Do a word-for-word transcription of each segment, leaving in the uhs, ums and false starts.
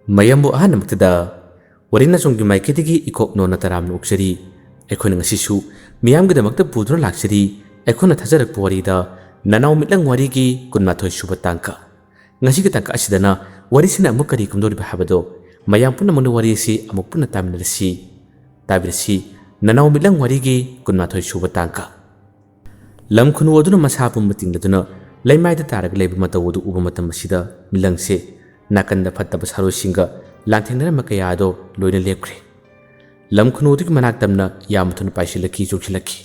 ꯃꯌꯥꯝꯕꯨ ꯑꯍꯥꯟꯕꯃꯛꯇꯗ ꯋꯥꯔꯤ ꯅꯆꯣꯝꯒꯤ ꯃꯥꯏꯀꯩꯗꯒꯤ ꯏꯀꯣꯛ ꯅꯣꯟꯅ ꯇꯔꯥꯝꯅ ꯑꯣꯛꯆꯔꯤ꯫ ꯑꯩꯈꯣꯏꯅ ꯉꯁꯤꯁꯨ ꯃꯤꯌꯥꯝꯒꯤꯗꯃꯛꯇ ꯄꯨꯗꯨꯅ ꯂꯥꯛꯆꯔꯤ꯫ ꯑꯩꯈꯣꯏꯅ ꯊꯥꯖꯔꯛꯄ ꯋꯥꯔꯤꯗ ꯅꯅꯥꯎ ꯃꯤꯠꯂꯪ ꯋꯥꯔꯤꯒꯤ ꯀꯨꯟꯃꯥꯊꯣꯏ ꯁꯨꯕ ꯇꯥꯡꯀꯛ꯫ ꯉꯁꯤꯒꯤ ꯇꯥꯡꯀꯛ ꯑꯁꯤꯗꯅ ꯋꯥꯔꯤꯁꯤꯅ ꯑꯃꯨꯛ ꯀꯔꯤ ꯀꯝꯗꯧꯔꯤꯕ ꯍꯥꯏꯕꯗꯣ ꯃꯌꯥꯝ ꯄꯨꯝꯅꯃꯛꯅ ꯋꯥꯔꯤ ꯑꯁꯤ ꯑꯃꯨꯛ ꯄꯨꯟꯅ ꯇꯥꯃꯤꯟꯅꯔꯁꯤ꯫ ꯇꯥꯕꯤꯔꯁꯤ, ꯅꯅꯥꯎ ꯃꯤꯠꯂꯪ ꯋꯥꯔꯤꯒꯤ ꯀꯨꯟꯃꯥꯊꯣꯏ ꯁꯨꯕ ꯇꯥꯡꯀꯛ꯫ ꯂꯝ ꯈꯨꯅꯨ ꯑꯗꯨꯅ ꯃꯁꯥ ꯄꯨꯝꯕ ꯇꯤꯡꯂꯗꯨꯅ ꯂꯩꯃꯥꯏꯗ ꯇꯥꯔꯒ ꯂꯩꯕ ꯃꯇꯧ ꯑꯗꯨ ꯎꯕ ꯃꯇꯝ ꯑꯁꯤꯗ ꯃꯤꯂꯪꯁꯦ ꯅꯥꯀꯟꯗ ꯐꯠꯇꯕ ꯁꯥꯔꯣꯏꯁꯤꯡꯒ ꯂꯥꯟꯊꯦꯡꯅꯔꯝꯕ ꯀꯌꯥ ꯑꯗꯣ ꯂꯣꯏꯅ ꯂꯦꯞꯈ꯭ꯔꯦ꯫ ꯂꯝ ꯈꯨꯅꯨ ꯑꯗꯨꯒꯤ ꯃꯅꯥꯛ ꯇꯝꯅ ꯌꯥꯝꯅ ꯊꯨꯅ ꯄꯥꯏꯁꯤꯜꯂꯛꯈꯤ, ꯆꯣꯡꯁꯤꯜꯂꯛꯈꯤ꯫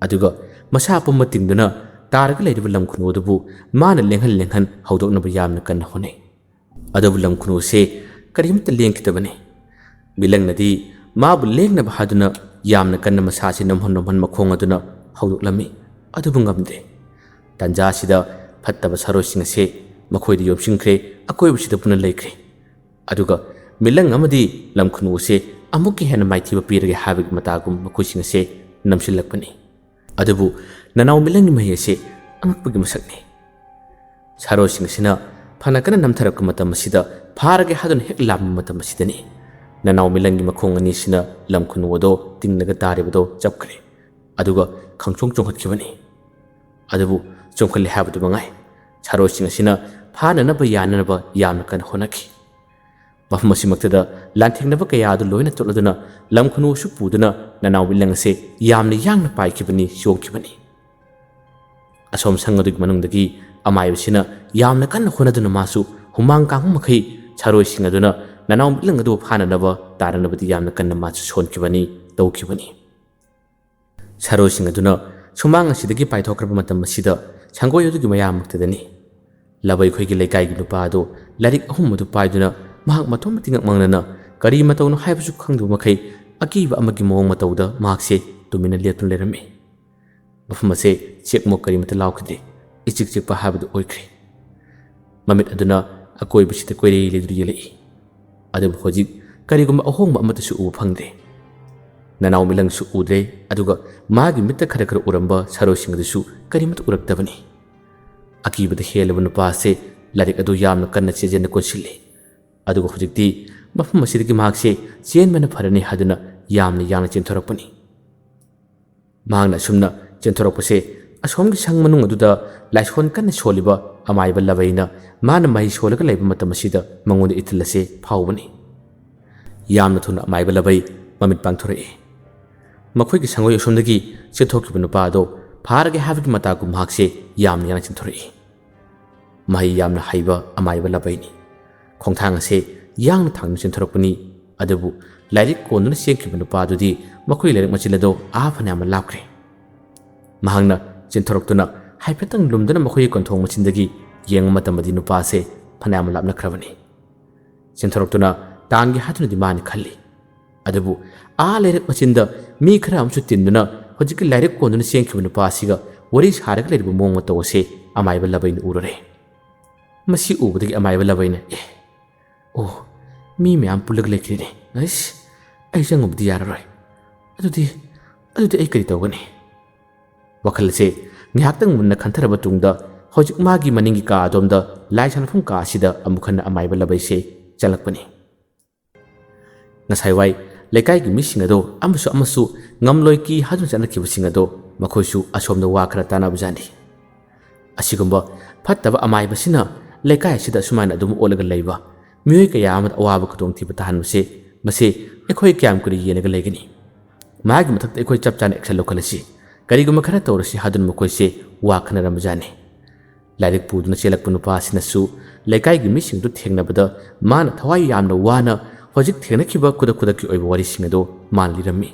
ꯑꯗꯨꯒ ꯃꯁꯥ ꯄꯨꯝꯕ ꯇꯤꯡꯗꯨꯅ ꯇꯥꯔꯒ ꯂꯩꯔꯤꯕ ꯂꯝ ꯈꯨꯅꯨ ꯑꯗꯨꯕꯨ ꯃꯥꯅ ꯂꯦꯡꯍꯟ ꯂꯦꯡꯍꯟ ꯍꯧꯗꯣꯛꯅꯕ ꯌꯥꯝꯅ ꯀꯟꯅ ꯍꯣꯠꯅꯩ꯫ ꯑꯗꯨꯕꯨ ꯂꯝ ꯈꯨꯅꯨꯁꯦ ꯀꯔꯤꯃꯠꯇ ꯂꯦꯡꯈꯤꯗꯕꯅꯤ꯫ ꯃꯤꯂꯪꯅꯗꯤ ꯃꯥꯕꯨ ꯂꯦꯡꯅꯕ ꯍꯥꯏꯗꯨꯅ ꯌꯥꯝꯅ ꯀꯟꯅ ꯃꯁꯥꯁꯤ ꯅꯝꯍꯟ ꯅꯝꯍꯟ ꯃꯈꯣꯡ ꯑꯗꯨꯅ ꯍꯧꯗꯣꯛꯂꯝꯃꯤ, ꯑꯗꯨꯕꯨ ꯉꯝꯗꯦ꯫ ꯇꯥꯟꯖꯥ ꯑꯁꯤꯗ ꯐꯠꯇꯕ ꯁꯥꯔꯣꯏꯁꯤꯡ ꯑꯁꯦ ꯃꯈꯣꯏꯗ ꯌꯣꯝꯁꯤꯟꯈ꯭ꯔꯦ, ꯑꯀꯣꯏꯕꯁꯤꯗ ꯄꯨꯟꯅ ꯂꯩꯈ꯭ꯔꯦ꯫ ꯑꯗꯨꯒ ꯃꯤꯂꯪ ꯑꯃꯗꯤ ꯂꯝ ꯈꯨꯅꯨ ꯑꯁꯦ ꯑꯃꯨꯛꯀ ꯍꯦꯟꯅ ꯃꯥꯏꯊꯤꯕ ꯄꯤꯔꯒꯦ ꯍꯥꯏꯕꯒꯤ ꯃꯇꯥꯒꯨꯝ ꯃꯈꯣꯏꯁꯤꯡ ꯑꯁꯦ ꯅꯝꯁꯤꯜꯂꯛꯄꯅꯤ꯫ ꯑꯗꯨꯕꯨ ꯅꯅꯥꯎ ꯃꯤꯂꯪꯒꯤ ꯃꯍꯩ ꯑꯁꯤ ꯑꯉꯛꯄꯒꯤ ꯃꯁꯛꯅꯤ꯫ ꯁꯥꯔꯣꯏꯁꯤꯡ ꯑꯁꯤꯅ ꯐꯅ ꯀꯟꯅ ꯅꯝꯊꯔꯛꯄ ꯃꯇꯝ ꯑꯁꯤꯗ ꯐꯥꯔꯒꯦ ꯍꯥꯏꯗꯨꯅ ꯍꯦꯛ ꯂꯥꯝꯕ ꯃꯇꯝ ꯑꯁꯤꯗꯅꯤ ꯅꯅꯥꯎ ꯃꯤꯂꯪꯒꯤ ꯃꯈꯣꯡ ꯑꯅꯤꯁꯤꯅ ꯂꯝ ꯈꯨꯅꯨ ꯑꯗꯣ ꯇꯤꯡꯂꯒ ꯇꯥꯔꯤꯕꯗꯣ ꯆꯞꯈ꯭ꯔꯦ꯫ ꯑꯗꯨꯒ ꯈꯪꯆꯣꯡ ꯆꯣꯡꯈꯠꯈꯤꯕꯅꯤ꯫ ꯑꯗꯨꯕꯨ ꯆꯣꯡꯈꯠꯂꯦ ꯍꯥꯏꯕꯗꯨ ꯃꯉꯥꯏ, ꯁꯥꯔꯣꯏꯁꯤꯡ ꯑꯁꯤꯅ ꯐꯥꯅꯅꯕ ꯌꯥꯅꯅꯕ ꯌꯥꯝꯅ ꯀꯟꯅ ꯍꯣꯠꯅꯈꯤ꯫ ꯃꯐꯝ ꯑꯁꯤꯃꯛꯇꯗ ꯂꯥꯟꯊꯦꯡꯅꯕ ꯀꯌꯥ ꯑꯗꯨ ꯂꯣꯏꯅ ꯇꯣꯠꯂꯗꯨꯅ ꯂꯝ ꯈꯨꯅꯨꯁꯨ ꯄꯨꯗꯨꯅ ꯅꯅꯥꯎ ꯃꯤꯂꯪ ꯑꯁꯦ ꯌꯥꯝꯅ ꯌꯥꯡꯅ ꯄꯥꯏꯈꯤꯕꯅꯤ, ꯆꯣꯡꯈꯤꯕꯅꯤ꯫ ꯑꯁꯣꯝ ꯁꯪ ꯑꯗꯨꯒꯤ ꯃꯅꯨꯡꯗꯒꯤ ꯑꯃꯥꯏꯕꯁꯤꯅ ꯌꯥꯝꯅ ꯀꯟꯅ ꯍꯣꯠꯅꯗꯨꯅ ꯃꯥꯁꯨ ꯍꯨꯃꯥꯡ ꯀꯥꯡꯕ ꯃꯈꯩ ꯁꯥꯔꯣꯏꯁꯤꯡ ꯑꯗꯨꯅ ꯅꯅꯥꯎ ꯃꯤꯠꯂꯪ ꯑꯗꯨꯕꯨ ꯐꯥꯅꯅꯕ ꯇꯥꯅꯅꯕꯗꯤ ꯌꯥꯝꯅ ꯀꯟꯅ ꯃꯥꯁꯨ ꯁꯣꯟꯈꯤꯕꯅꯤ, ꯇꯧꯈꯤꯕꯅꯤ꯫ ꯁꯥꯔꯣꯏꯁꯤꯡ ꯑꯗꯨꯅ ꯁꯨꯃꯥꯡ ꯑꯁꯤꯗꯒꯤ ꯄꯥꯏꯊꯣꯛꯈ꯭ꯔꯕ ꯃꯇꯝ ꯑꯁꯤꯗ ꯁꯪꯒꯣꯏ ꯑꯗꯨꯒꯤ ꯃꯌꯥꯃꯛꯇꯗꯅꯤ ꯂꯕꯩꯈꯣꯏꯒꯤ ꯂꯩꯀꯥꯏꯒꯤ ꯅꯨꯄꯥ ꯑꯗꯨ ꯂꯥꯏꯔꯤꯛ ꯑꯍꯨꯝ ꯑꯗꯨ ꯄꯥꯏꯗꯨꯅ ꯃꯍꯥꯛ ꯃꯇꯣꯝꯇ ꯇꯤꯡꯉꯛ ꯃꯪꯂꯅ ꯀꯔꯤ ꯃꯇꯧꯅꯣ ꯍꯥꯏꯕꯁꯨ ꯈꯪꯗꯕ ꯃꯈꯩ ꯑꯀꯤꯕ ꯑꯃꯒꯤ ꯃꯑꯣꯡ ꯃꯇꯧꯗ ꯃꯍꯥꯛꯁꯦ ꯇꯨꯃꯤꯟꯅ ꯂꯦꯞꯇꯨꯅ ꯂꯩꯔꯝꯃꯤ꯫ ꯃꯐꯝ ꯑꯁꯦ ꯆꯦꯛꯃꯣꯛ ꯀꯔꯤꯃꯠꯇ ꯂꯥꯎꯈꯤꯗꯦ꯫ ꯏꯆꯤꯛ ꯆꯤꯛꯄ ꯍꯥꯏꯕꯗꯨ ꯑꯣꯏꯈ꯭ꯔꯦ꯫ ꯃꯃꯤꯠ ꯑꯗꯨꯅ ꯑꯀꯣꯏꯕꯁꯤꯗ ꯀꯣꯏꯔꯦ ꯂꯩꯗꯨꯅ ꯌꯦꯡꯂꯛꯏ꯫ ꯑꯗꯨꯕꯨ ꯍꯧꯖꯤꯛ ꯀꯔꯤꯒꯨꯝꯕ ꯑꯍꯣꯡꯕ ꯑꯃꯠꯇꯁꯨ ꯎꯕ ꯐꯪꯗꯦ꯫ ꯅꯅꯥꯎ ꯃꯤꯂꯪꯁꯨ ꯎꯗ꯭ꯔꯦ, ꯑꯗꯨꯒ ꯃꯥꯒꯤ ꯃꯤꯠꯇ ꯈꯔ ꯈꯔ ꯎꯔꯝꯕ ꯁꯥꯔꯣꯏꯁꯤꯡ ꯑꯗꯨꯁꯨ ꯀꯔꯤꯃꯠꯇ ꯎꯔꯛꯇꯕꯅꯤ꯫ ꯑꯀꯤꯕꯗ ꯍꯦꯜꯂꯕ ꯅꯨꯄꯥ ꯑꯁꯦ ꯂꯥꯏꯔꯤꯛ ꯑꯗꯨ ꯌꯥꯝꯅ ꯀꯟꯅ ꯆꯦꯠꯖꯟꯅ ꯀꯣꯟꯁꯤꯜꯂꯤ꯫ ꯑꯗꯨꯒ ꯍꯧꯖꯤꯛꯇꯤ ꯃꯐꯝ ꯑꯁꯤꯗꯒꯤ ꯃꯍꯥꯛꯁꯦ ꯆꯦꯟꯕꯅ ꯐꯔꯅꯤ ꯍꯥꯏꯗꯨꯅ ꯌꯥꯝꯅ ꯌꯥꯡꯅ ꯆꯦꯟꯊꯣꯔꯛꯄꯅꯤ꯫ ꯃꯍꯥꯛꯅ ꯑꯁꯨꯝꯅ ꯆꯦꯟꯊꯣꯔꯛꯄꯁꯦ ꯑꯁꯣꯝꯒꯤ ꯁꯪ ꯃꯅꯨꯡ ꯑꯗꯨꯗ ꯂꯥꯏꯁꯣꯟ ꯀꯟꯅ ꯁꯣꯜꯂꯤꯕ ꯑꯃꯥꯏꯕ ꯂꯕꯩꯅ ꯃꯥꯅ ꯃꯍꯩ ꯁꯣꯜꯂꯒ ꯂꯩꯕ ꯃꯇꯝ ꯑꯁꯤꯗ ꯃꯉꯣꯟꯗ ꯏꯊꯤꯜ ꯑꯁꯦ ꯐꯥꯎꯕꯅꯤ꯫ ꯌꯥꯝꯅ ꯊꯨꯅ ꯑꯃꯥꯏꯕ ꯂꯕꯩ ꯃꯃꯤꯠ ꯄꯥꯡꯊꯣꯔꯛꯏ꯫ ꯃꯈꯣꯏꯒꯤ ꯁꯪꯒꯣꯏ ꯑꯁꯣꯝꯗꯒꯤ ꯆꯦꯟꯊꯣꯛꯈꯤꯕ ꯅꯨꯄꯥ ꯑꯗꯣ ꯐꯥꯔꯒꯦ ꯍꯥꯏꯕꯒꯤ ꯃꯇꯥꯒꯨꯝ ꯃꯍꯥꯛꯁꯦ ꯌꯥꯝꯅ ꯌꯥꯡꯅ ꯆꯦꯟꯊꯣꯔꯛꯏ꯫ ꯃꯍꯩ ꯌꯥꯝꯅ ꯍꯩꯕ ꯑꯃꯥꯏꯕ ꯂꯕꯩꯅꯤ꯫ ꯈꯣꯡꯊꯥꯡ ꯑꯁꯦ ꯌꯥꯡꯅ ꯊꯥꯡꯗꯨꯅ ꯆꯦꯟꯊꯣꯔꯛꯄꯅꯤ꯫ ꯑꯗꯨꯕꯨ ꯂꯥꯏꯔꯤꯛ ꯀꯣꯟꯗꯨꯅ ꯆꯦꯟꯈꯤꯕ ꯅꯨꯄꯥꯗꯨꯗꯤ ꯃꯈꯣꯏ ꯂꯥꯏꯔꯤꯛ ꯃꯆꯤꯟ ꯑꯗꯣ ꯑꯥ ꯐꯅꯌꯥꯝꯅ ꯂꯥꯞꯈ꯭ꯔꯦ꯫ ꯃꯍꯥꯛꯅ ꯆꯦꯟꯊꯣꯔꯛꯇꯨꯅ ꯍꯥꯏꯐꯦꯠꯇꯪ ꯂꯨꯝꯗꯨꯅ ꯃꯈꯣꯏꯒꯤ ꯀꯣꯟꯊꯣꯡ ꯃꯆꯤꯟꯗꯒꯤ ꯌꯦꯡꯕ ꯃꯇꯝꯗꯗꯤ ꯅꯨꯄꯥ ꯑꯁꯦ ꯐꯅꯌꯥꯝ ꯂꯥꯞꯅꯈ꯭ꯔꯕꯅꯤ꯫ ꯆꯦꯟꯊꯣꯔꯛꯇꯨꯅ ꯇꯥꯟꯒꯦ ꯍꯥꯏꯗꯨꯅꯗꯤ ꯃꯥꯅ ꯈꯜꯂꯤ꯫ ꯑꯗꯨꯕꯨ ꯑꯥ ꯂꯩꯔꯛ ꯃꯆꯤꯟꯗ ꯃꯤ ꯈꯔ ꯑꯃꯁꯨ ꯇꯤꯟꯗꯨꯅ ꯍꯧꯖꯤꯛꯀꯤ ꯂꯥꯏꯔꯤꯛ ꯀꯣꯟꯗꯨꯅ ꯆꯦꯟꯈꯤꯕ ꯅꯨꯄꯥ ꯑꯁꯤꯒ ꯋꯥꯔꯤ ꯁꯥꯔꯒ ꯂꯩꯔꯤꯕ ꯃꯑꯣꯡ ꯃꯇꯧ ꯑꯁꯤ ꯑꯃꯥꯏꯕ ꯂꯕꯩꯅ ꯎꯔꯨꯔꯦ꯫ ꯃꯁꯤ ꯎꯕꯗꯒꯤ ꯑꯃꯥꯏꯕ ꯂꯕꯩꯅ, "ꯑꯦ, ꯑꯣ, ꯃꯤ ꯃꯌꯥꯝ ꯄꯨꯜꯂꯒ ꯂꯩꯈ꯭ꯔꯦꯅꯦ꯫ ꯑꯩꯁ, ꯑꯩ ꯆꯪꯉꯨꯕꯗꯤ ꯌꯥꯔꯔꯣꯏ꯫ ꯑꯗꯨꯗꯤ, ꯑꯗꯨꯗꯤ ꯑꯩ ꯀꯔꯤ ꯇꯧꯒꯅꯤ?" ꯋꯥꯈꯜ ꯑꯁꯦ ꯉꯥꯏꯍꯥꯛꯇꯪ ꯃꯨꯟꯅ ꯈꯟꯊꯔꯕ ꯇꯨꯡꯗ ꯍꯧꯖꯤꯛ ꯃꯥꯒꯤ ꯃꯅꯤꯡꯒꯤ ꯀꯥ ꯑꯗꯣꯝꯗ ꯂꯥꯏ ꯁꯥꯟꯅꯐꯝ ꯀꯥ ꯑꯁꯤꯗ ꯑꯃꯨꯛ ꯍꯟꯅ ꯑꯃꯥꯏꯕ ꯂꯕꯩꯁꯦ ꯆꯪꯂꯛꯄꯅꯤ꯫ ꯉꯁꯥꯏ ꯋꯥꯏ ꯂꯩꯀꯥꯏꯒꯤ ꯃꯤꯁꯤꯡ ꯑꯗꯣ ꯑꯃꯁꯨ ꯑꯃꯁꯨ ꯉꯝꯂꯣꯏ ꯀꯤ ꯍꯥꯏꯗꯨꯅ ꯆꯠꯅꯈꯤꯕꯁꯤꯡ ꯑꯗꯣ ꯃꯈꯣꯏꯁꯨ ꯑꯁꯣꯝꯗ ꯋꯥ ꯈꯔ ꯇꯥꯟꯅꯕꯖꯥꯠꯅꯤ꯫ ꯑꯁꯤꯒꯨꯝꯕ ꯐꯠꯇꯕ ꯑꯃꯥꯏꯕꯁꯤꯅ ꯂꯩꯀꯥꯏ ꯑꯁꯤꯗ ꯑꯁꯨꯃꯥꯏꯅ ꯑꯗꯨꯝ ꯑꯣꯠꯂꯒ ꯂꯩꯕ ꯃꯤꯑꯣꯏ ꯀꯌꯥ ꯑꯃꯗ ꯑꯋꯥꯕ ꯈꯨꯗꯣꯡꯊꯤꯕ ꯇꯥꯍꯟꯕꯁꯦ, ꯃꯁꯤ ꯑꯩꯈꯣꯏ ꯀꯌꯥꯝ ꯀꯨꯏꯅ ꯌꯦꯡꯂꯒ ꯂꯩꯒꯅꯤ? ꯃꯥꯒꯤ ꯃꯊꯛꯇ ꯑꯩꯈꯣꯏ ꯆꯞ ꯆꯥꯅ action ꯂꯧꯈꯠꯂꯁꯤ, ꯀꯔꯤꯒꯨꯝꯕ ꯈꯔ ꯇꯧꯔꯁꯤ ꯍꯥꯏꯗꯨꯅ ꯃꯈꯣꯏꯁꯦ ꯋꯥ ꯈꯟꯅꯔꯝꯕꯖꯥꯠꯅꯤ꯫ ꯂꯥꯏꯔꯤꯛ ꯄꯨꯗꯨꯅ ꯆꯦꯜꯂꯛꯄ ꯅꯨꯄꯥ ꯑꯁꯤꯅꯁꯨ ꯂꯩꯀꯥꯏꯒꯤ ꯃꯤꯁꯤꯡꯗꯨ ꯊꯦꯡꯅꯕꯗ ꯃꯥꯅ ꯊꯋꯥꯏ ꯌꯥꯝꯅ ꯋꯥꯅ ꯍꯧꯖꯤꯛ ꯊꯦꯡꯅꯈꯤꯕ ꯈꯨꯗꯛ ꯈꯨꯗꯛꯀꯤ ꯑꯣꯏꯕ ꯋꯥꯔꯤꯁꯤꯡ ꯑꯗꯨ ꯃꯥꯅ ꯂꯤꯔꯝꯃꯤ꯫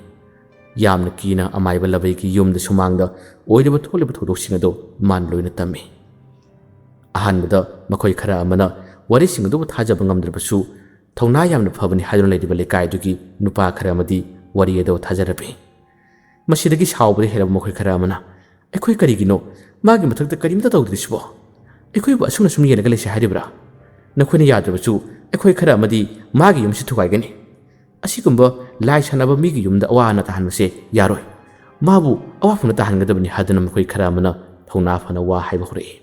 ꯌꯥꯝꯅ ꯀꯤꯅ ꯑꯃꯥꯏꯕ ꯂꯕꯩꯒꯤ ꯌꯨꯝꯗ ꯁꯨꯃꯥꯡꯗ ꯑꯣꯏꯔꯤꯕ ꯊꯣꯛꯂꯤꯕ ꯊꯧꯗꯣꯛꯁꯤꯡ ꯑꯗꯨ ꯃꯥꯅ ꯂꯣꯏꯅ ꯇꯝꯃꯤ꯫ ꯑꯍꯥꯟꯕꯗ ꯃꯈꯣꯏ ꯈꯔ ꯑꯃꯅ ꯋꯥꯔꯤꯁꯤꯡ ꯑꯗꯨꯕꯨ ꯊꯥꯖꯕ ꯉꯝꯗ꯭ꯔꯕꯁꯨ, ꯊꯧꯅꯥ ꯌꯥꯝꯅ ꯐꯕꯅꯤ ꯍꯥꯏꯗꯨꯅ ꯂꯩꯔꯤꯕ ꯂꯩꯀꯥꯏꯗꯨꯒꯤ ꯅꯨꯄꯥ ꯈꯔ ꯑꯃꯗꯤ ꯋꯥꯔꯤ ꯑꯗꯨ ꯊꯥꯖꯔꯝꯃꯤ꯫ ꯃꯁꯤꯗꯒꯤ ꯁꯥꯎꯕꯗ ꯍꯦꯜꯂꯕ ꯃꯈꯣꯏ ꯈꯔ ꯑꯃꯅ, "ꯑꯩꯈꯣꯏ ꯀꯔꯤꯒꯤꯅꯣ? ꯃꯥꯒꯤ ꯃꯊꯛꯇ ꯀꯔꯤꯝꯇ ꯇꯧꯗ꯭ꯔꯤꯁꯤꯕꯣ? ꯑꯩꯈꯣꯏꯕꯨ ꯑꯁꯨꯝꯅ ꯁꯨꯝ ꯌꯦꯡꯂꯒ ꯂꯩꯁꯤ ꯍꯥꯏꯔꯤꯕ꯭ꯔꯥ? ꯅꯈꯣꯏꯅ ꯌꯥꯗ꯭ꯔꯕꯁꯨ ꯑꯩꯈꯣꯏ ꯈꯔ ꯑꯃꯗꯤ ꯃꯥꯒꯤ ꯌꯨꯝꯁꯤ ꯊꯨꯒꯥꯏꯒꯅꯤ꯫ ꯑꯁꯤꯒꯨꯝꯕ ꯂꯥꯏ ꯁꯥꯟꯅꯕ ꯃꯤꯒꯤ ꯌꯨꯝꯗ ꯑꯋꯥ ꯑꯅꯥ ꯇꯥꯍꯟꯕꯁꯦ ꯌꯥꯔꯣꯏ꯫ ꯃꯥꯕꯨ ꯑꯋꯥꯐꯝꯗ ꯇꯥꯍꯟꯒꯗꯕꯅꯤ" ꯍꯥꯏꯗꯨꯅ ꯃꯈꯣꯏ ꯈꯔ ꯑꯃꯅ ꯊꯧꯅꯥ ꯐꯅ ꯋꯥ ꯍꯥꯏꯕ ꯍꯧꯔꯛꯏ꯫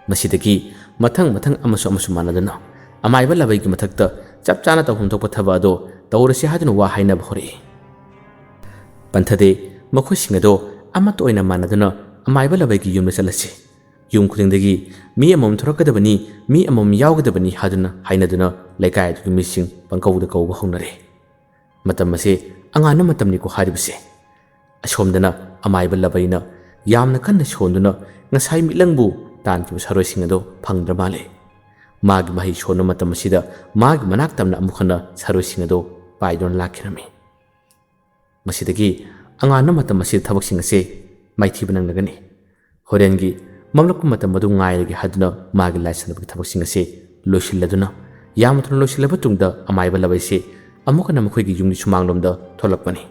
ꯃꯁꯤꯗꯒꯤ ꯃꯊꯪ ꯃꯊꯪ ꯑꯃꯁꯨ ꯑꯃꯁꯨ ꯃꯥꯟꯅꯗꯅ ꯑꯃꯥꯏꯕ ꯂꯕꯩꯒꯤ ꯃꯊꯛꯇ ꯆꯞ ꯆꯥꯅ ꯇꯧꯐꯝ ꯊꯣꯛꯄ ꯊꯕꯛ ꯑꯗꯣ ꯇꯧꯔꯁꯤ ꯍꯥꯏꯗꯨꯅ ꯋꯥ ꯍꯥꯏꯅꯕ ꯍꯧꯔꯛꯏ꯫ ꯄꯟꯊꯗꯦ ꯃꯈꯣꯏꯁꯤꯡ ꯑꯗꯣ ꯑꯃꯠꯇ ꯑꯣꯏꯅ ꯃꯥꯟꯅꯗꯨꯅ ꯑꯃꯥꯏꯕ ꯂꯕꯩꯒꯤ ꯌꯨꯝꯗ ꯆꯠꯂꯁꯤ꯫ ꯌꯨꯝ ꯈꯨꯗꯤꯡꯗꯒꯤ ꯃꯤ ꯑꯃꯃꯝ ꯊꯣꯔꯛꯀꯗꯕꯅꯤ, ꯃꯤ ꯑꯃꯃꯝ ꯌꯥꯎꯒꯗꯕꯅꯤ ꯍꯥꯏꯗꯨꯅ ꯍꯥꯏꯅꯗꯨꯅ ꯂꯩꯀꯥꯏ ꯑꯗꯨꯒꯤ ꯃꯤꯁꯤꯡ ꯄꯪꯀꯧꯗ ꯀꯧꯕ ꯍꯧꯅꯔꯦ꯫ ꯃꯇꯝ ꯑꯁꯤ ꯑꯉꯥꯟꯕ ꯃꯇꯝꯅꯤꯀꯣ ꯍꯥꯏꯔꯤꯕꯁꯦ꯫ ꯑꯁꯣꯝꯗꯅ ꯑꯃꯥꯏꯕ ꯂꯕꯩꯅ ꯌꯥꯝꯅ ꯀꯟꯅ ꯁꯣꯟꯗꯨꯅ ꯉꯁꯥꯏ ꯃꯤꯠꯂꯪꯕꯨ ꯇꯥꯟꯈꯤꯕ ꯁꯥꯔꯣꯏꯁꯤꯡ ꯑꯗꯨ ꯐꯪꯗ꯭ꯔ ꯃꯥꯜꯂꯦ꯫ ꯃꯥꯒꯤ ꯃꯍꯩ ꯁꯣꯟꯕ ꯃꯇꯝ ꯑꯁꯤꯗ ꯃꯥꯒꯤ ꯃꯅꯥꯛ ꯇꯝꯅ ꯑꯃꯨꯛ ꯍꯟꯅ ꯁꯥꯔꯣꯏꯁꯤꯡ ꯑꯗꯨ ꯄꯥꯏꯗꯨꯅ ꯂꯥꯛꯈꯤꯔꯝꯃꯤ꯫ ꯃꯁꯤꯗꯒꯤ ꯑꯉꯥꯟꯕ ꯃꯇꯝ ꯑꯁꯤꯗ ꯊꯕꯛꯁꯤꯡ ꯑꯁꯦ ꯃꯥꯏꯊꯤꯕ ꯅꯪꯂꯒꯅꯤ꯫ ꯍꯣꯔꯦꯟꯒꯤ ꯃꯝꯂꯛꯄ ꯃꯇꯝ ꯑꯗꯨ ꯉꯥꯏꯔꯒꯦ ꯍꯥꯏꯗꯨꯅ ꯃꯥꯒꯤ ꯂꯥꯏ ꯁꯥꯟꯅꯕꯒꯤ ꯊꯕꯛꯁꯤꯡ ꯑꯁꯤ ꯂꯣꯏꯁꯤꯜꯂꯗꯨꯅ ꯌꯥꯝꯅ ꯊꯨꯅ ꯂꯣꯏꯁꯤꯜꯂꯕ ꯇꯨꯡꯗ ꯑꯃꯥꯏꯕ ꯂꯕꯩꯁꯦ ꯑꯃꯨꯛ ꯍꯟꯅ ꯃꯈꯣꯏꯒꯤ ꯌꯨꯝꯒꯤ ꯁꯨꯃꯥꯡꯂꯣꯝꯗ ꯊꯣꯛꯂꯛꯄꯅꯤ꯫